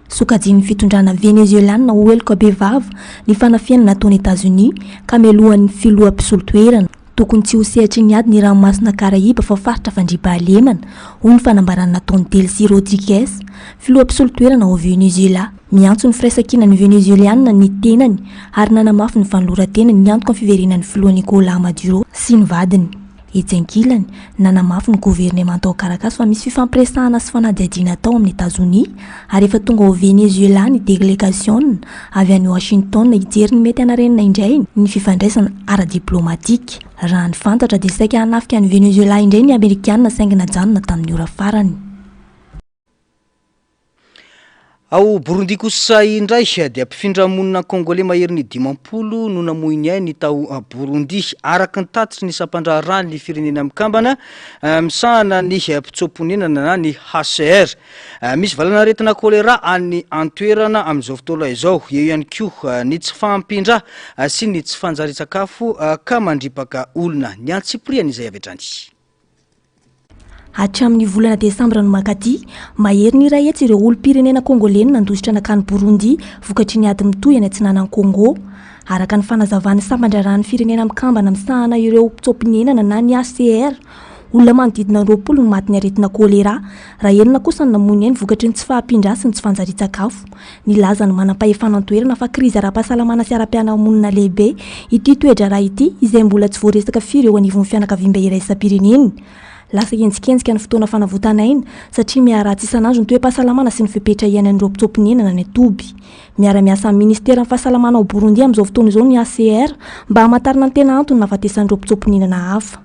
Sokajian'ny fitondrana Venezuelana ho heloka bevava ny fanafihana nataon'i Etazonia ka melohan'ny filoha mpisolo toerana. Tokony tsy ho sehatry ny ady ny ranomasina Karaiba fa faritra fandriampahalemana, hoy ny fanambarana nataon'i Delcy Rodriguez, filoha mpisolo toerana ao Venezuela. Miantso ny firaisankinan'ny Venezueliana ny tenany ary nanamafy ny fanoloran-tenany hiantoka ny fiverenan'ny filoha Nicolas Maduro sy ny vadiny. Etsy ankilany, nanamafy ny governemanta ao Caracas fa misy fifampiresahana sy fanadihadiana atao amin'i Etazonia ary efa tonga ao Venezuela ny delegasiona avy any Washington hijery ny mety hanarenana indray ny fifandraisana ara-diplaomatika. Raha ny fantatra dia saika hanafika an'i Venezuela indray ny Amerikana saingy najanona tamin'ny ora farany. Ao Burundi kosa indray dia mpifindra monina Kongoley maherin'ny 50 no namoy ny ainy tao Burundi, araka ny tatitry ny sampandraharahan'ny Firenena Mikambana misahana ny mpitsoa-ponenana na ny HCR. Misy valanaretina choléra any an-toerana amin'izao fotoana izao. Eo ihany koa ny tsy fahampian-drà sy ny tsy fanjarian-tsakafo ka mandripaka olona. Ny antsipiriany izay avy hatrany. Hatramin'ny volana desambra no mankaty, mahery ny 100 ireo olom-pirenena kongoley no nandositra nankany Burundi vokatry ny ady mitohy any atsinanan'i Congo. Araka ny fanazavan'ny sampan-draharahan'ny Firenena Mikambana misahana ireo mpitsoa-ponenana na ny HCR, olona manodidina ny 20 no matin'ny aretina kolera, raha enina kosa no namoy ny ainy vokatry ny tsy fahampian-drà sy ny tsy fanjarian-tsakafo. Nilaza ny manampahefana an-toerana fa krizy ara-pahasalamana sy ara-piarahamonina lehibe ity toe-draharaha ity izay mbola tsy voaresaka firy eo anivon'ny fianakaviambe iraisam-pirenena. Lasa henjikenjika ny fotoana fanavotan'aina satria miharatsy isan'andro ny toe-pahasalamana sy ny fepetra iainan'ireo mpitsoa-ponenana any an-toby. Miara-miasa amin'ny Ministeran'ny Fahasalamana ao Burundi amin'izao fotoana izao ny HCR mba hamantarana ny tena antony nahafatesan'ireo mpitsoa-ponenana hafa.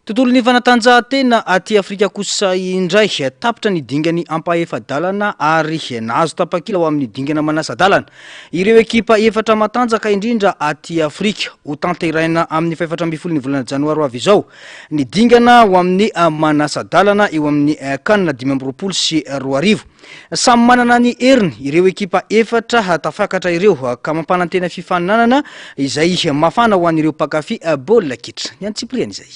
Tontolon'ny fanatanjahantena aty Afrika kosa indray, tapitra ny dingan'ny ampahefa-dalana ary nahazo tapakila ho amin'ny dingana manasa-dalana ireo ekipa efatra matanjaka indrindra aty Afrika. Hotanterahina amin'ny fahefatra ambin'ny folon'ny volana janoary ho avy izao ny dingana ho amin'ny manasa-dalana eo amin'ny Can 2025. Samy manana ny heriny ireo ekipa efatra tafakatra ireo ka mampanantena fifaninanana izay mafana ho an'ireo mpankafy baolina kitra. Ny antsipiriany izay.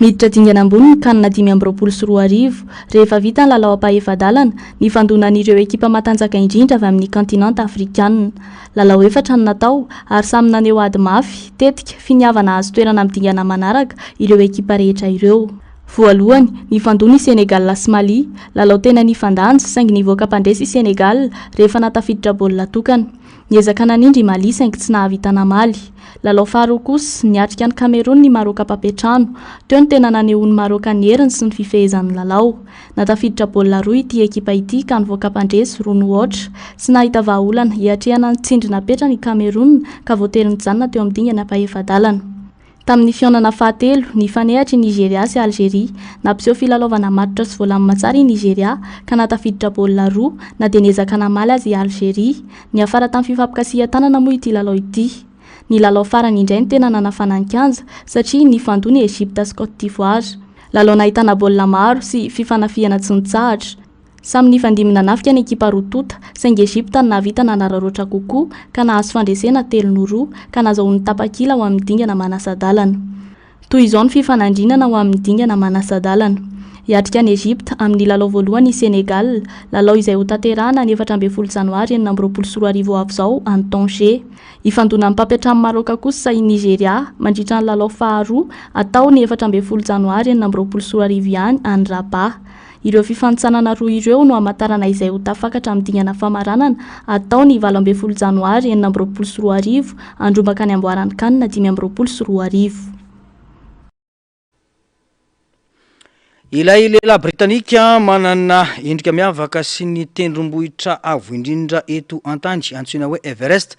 Miditra dingana ambony ny Can 2025, rehefa vita ny lalao ampahefa-dalana, nifandonan'ireo ekipa matanjaka indrindra avy amin'ny kantinanta afrikanina. Lalao efatra no natao, ary samy naneho ady mafy, tetika, finiavana hahazo toerana amin'ny dingana manaraka ireo ekipa rehetra ireo. Voalohany, nifandona i Sénégal sy Mali. Lalao tena nifandanja, saingy nivoaka mpandresy i Sénégal, rehefa nahatafiditra baolina tokana. Niezaka nanindry i Mali, saingy tsy nahavita namaly. Lalao faharoa kosa, niatrika an'i Cameroun i Maroka mpampiantrano. Teo no tena nanehoan'i Maroka ny heriny sy ny fifehezany ny lalao. Nahatafiditra baolina roa ity ekipa ity ka nivoaka mpandresy, roa no aotra. Tsy nahita vahaolana hiatrehana ny tsindry napetrany i Cameroun, ka voatery nijanona teo amin'ny dingana ampahefa-dalana. Tamin'ny fihaonana fahatelo, nifanehatra i Nigeria sy Algeria. Nampiseho filalaovana matotra sy voalamina tsara i Nigeria, ka nahatafiditra baolina roa, na dia niezaka namaly aza i Algeria. Niafara tamin'ny fifampikasihan-tanana moa ity lalao ity. Ny lalao farany indray no tena nanafana ny kianja, satria nifandona i Egypta sy Cote d'Ivoire. Lalao nahitana baolina maro sy fifanafihana tsy nitsahatra. Samy nifandimby nanafika ny ekipa roa tonta, saingy Egypta no nahavita nanararaotra kokoa ka nahazo fandresena telo no roa, ka nazahoany tapakila ho amin'ny dingana manasa-dalana. Toy izao ny fifanandrinana ho amin'ny dingana manasa-dalana. Hiatrika an'i Egypta amin'ny lalao voalohany i Sénégal, lalao izay hotanterahina ny 14 janoary 2026 ho avy izao any Tanger. Hifandona amin'ny mpampiantrano Maroc kosa i Nigeria mandritra ny lalao faharoa atao ny 14 janoary 2026 ihany any Rabat. Ireo fifanintsanana roa ireo no hamantarana izay ho tafakatra amin'ny dingana famaranana hatao ny 18 janoary 2026 handrombaka ny amboaran'ny Can 2025. Ilay lehilahy Britanika manana endrika miavaka sy ny tendrombohitra avo indrindra eto an-tany antsoina hoe Everest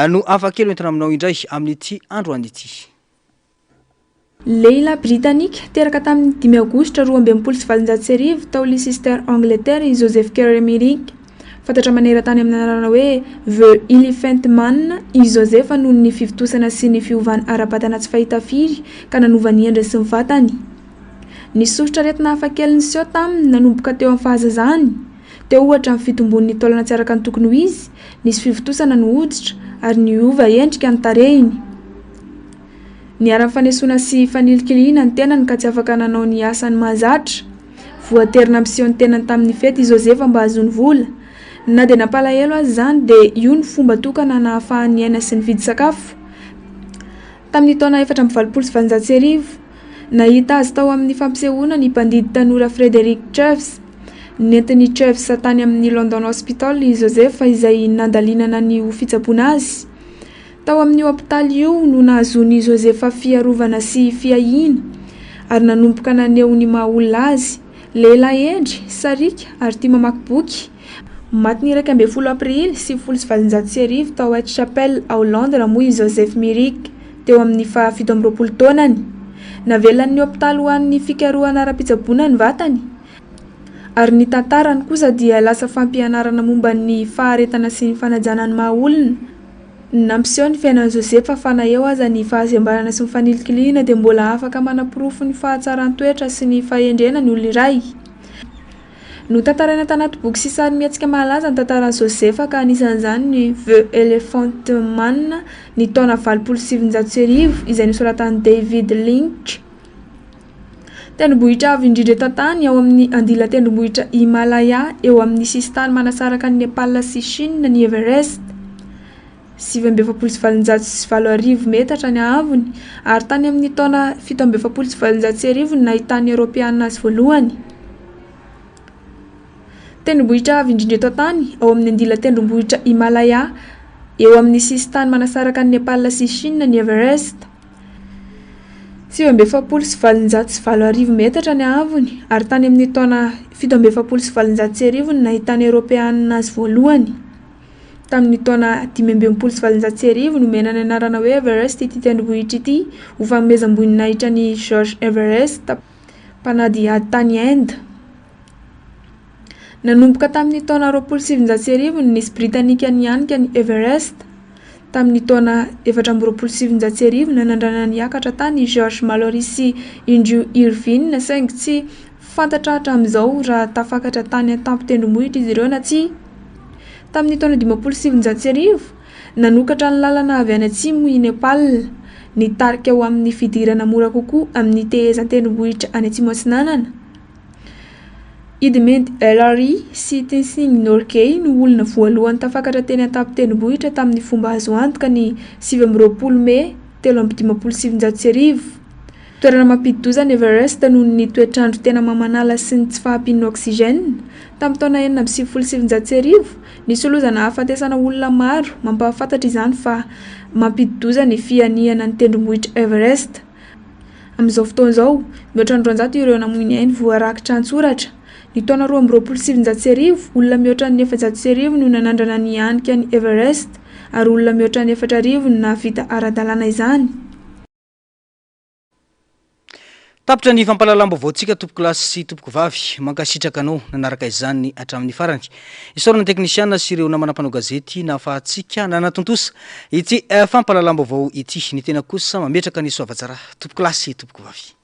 no hafakely hoentina aminao indray amin'ity androany ity. Lehilahy Britanika, teraka tamin'ny dimy Aogositra 1862 tao Leicester, Angletera i Joseph Carey Merrick. Fantatra maneran-tany amin'ny anarana hoe The Elephant Man i Joseph noho ny fivontosana sy ny fiovana ara-batana tsy fahita firy ka nanova ny endriny sy ny vatany. Nisy soritr'aretina hafakely niseho taminy nanomboka teo amin'ny fahazazany. Teo ohatra ny fitombon'ny taolana tsy araka ny tokony ho izy, nisy fivontosana ny hoditra ary niova endrika ny tarehiny. Niharan'ny fanesoana sy fanilikilihina ny tenany ka tsy afaka nanao ny asany mahazatra. Voatery nampiseho ny tenany tamin'ny fety i Josefa mba hahazoany vola. Na dia nampalahelo aza izany, dia io no fomba tokana nahafahany niaina sy nividy sakafo. Tamin'ny taona 1884, nahita azy tao amin'ny fampisehoana ny mpandidy tanora Frederick Treves. Nentin'i Treves tany amin'ny London Hospital i Josefa izay nandalinana ny ho fitsaboana azy. Tao amin'io hopitaly io no nahazoan'i Josefa fiarovana sy fiahiana, ary nanomboka naneho ny maha olona azy. Lehilahy hendry, sariaka ary tia mamaky boky. Maty ny 11 Aprily 1890 tao Whitechapel ao Londres moa i Joseph Merrick, teo amin'ny faha 27 taonany. Navelan'ny hopitaly ho an'ny fikarohana ara-pitsaboana ny vatany, ary ny tantarany kosa dia lasa fampianarana momba ny faharetana sy ny fanajana ny maha olona. Nampiseho ny fiainan'i Josefa fa na eo aza ny fahasembanana sy ny fanilikilihina dia mbola afaka manaporofo ny fahatsaran-toetra sy ny fahendrena ny olona iray. Notantaraina tanaty boky sy sarimihetsika mahalaza ny tantaran'i Josefa ka anisan'izany ny The Elephant Man ny taona 1980 izay nosoratan'i David Lynch. Tendrombohitra avo indrindra eto an-tany ao amin'ny andilan-tendrombohitra Himalaya eo amin'ny sisintany manasaraka an'i Nepal sy Chine ny Everest. 849 metatra ny haavony ary tany amin'ny taona 1847 no nahitan'ny Eoropeana azy voalohany. Tendrombohitra avo indrindra eto an-tany ao amin'ny andilan-tendrombohitra Himalaya eo amin'ny sisintany manasaraka an'i Nepal sy Chine ny Everest. 849 metatra ny haavony ary tany amin'ny taona 1847 no nahitan'ny Eoropeanina azy voalohany. Tamin'ny taona 1865 nomena ny anarana hoe Everest ity tendrombohitra ity ho fanomezam-boninahitra an'i George Everest, mpanadihady tany Inde. Nanomboka tamin'ny taona 1920 no nisy Britanika nianika ny Everest. Tamin'ny taona 1924 nanandrana niakatra tany i George Mallory sy Andrew Irvine saingy tsy fantatra hatramin'izao raha tafakatra tany an-tampon-tendrombohitra izy ireo na tsia. Tamin'ny taona 1950, nanokatra ny lalana avy any atsimo i Nepal, nitarika ho amin'ny fidirana mora kokoa amin'ny tehezan-tendrombohitra any atsimo atsinanana. Edmund Hillary sy Tenzing Norgay no olona voalohany tafakatra teny an-tampon-tendrombohitra tamin'ny fomba azo antoka ny 29 Mey 1953. Toerana mampidi-doza ny Everest noho ny toetr'andro tena mamanala sy ny tsy fahampian'ny oxygène. Tamin'ny taona 1996, nisy loza nahafatesana olona maro, mampahafantatra izany fa mampidi-doza ny fihanihana ny tendrombohitra Everest. Amin'izao fotoana izao, mihoatra ny 200 ireo namoy ny ainy voarakitra an-tsoratra. Ny taona 1922, olona mihoatra ny 1400 no nanandrana nihanika ny Everest, ary olona mihoatra ny 4000 no nahavita ara-dalàna izany. Tapitra ny fampahalalam-baovaontsika tompokolahy sy tompokovavy. Mankasitraka anao nanaraka izany hatramin'ny farany. Isaorana ny teknisiana sy ireo namana mpanao gazety nahafahantsika nanatontosa ity fampahalalam-baovao ity. Ny tena kosa mametraka ny soavatsara tompokolahy sy tompokovavy.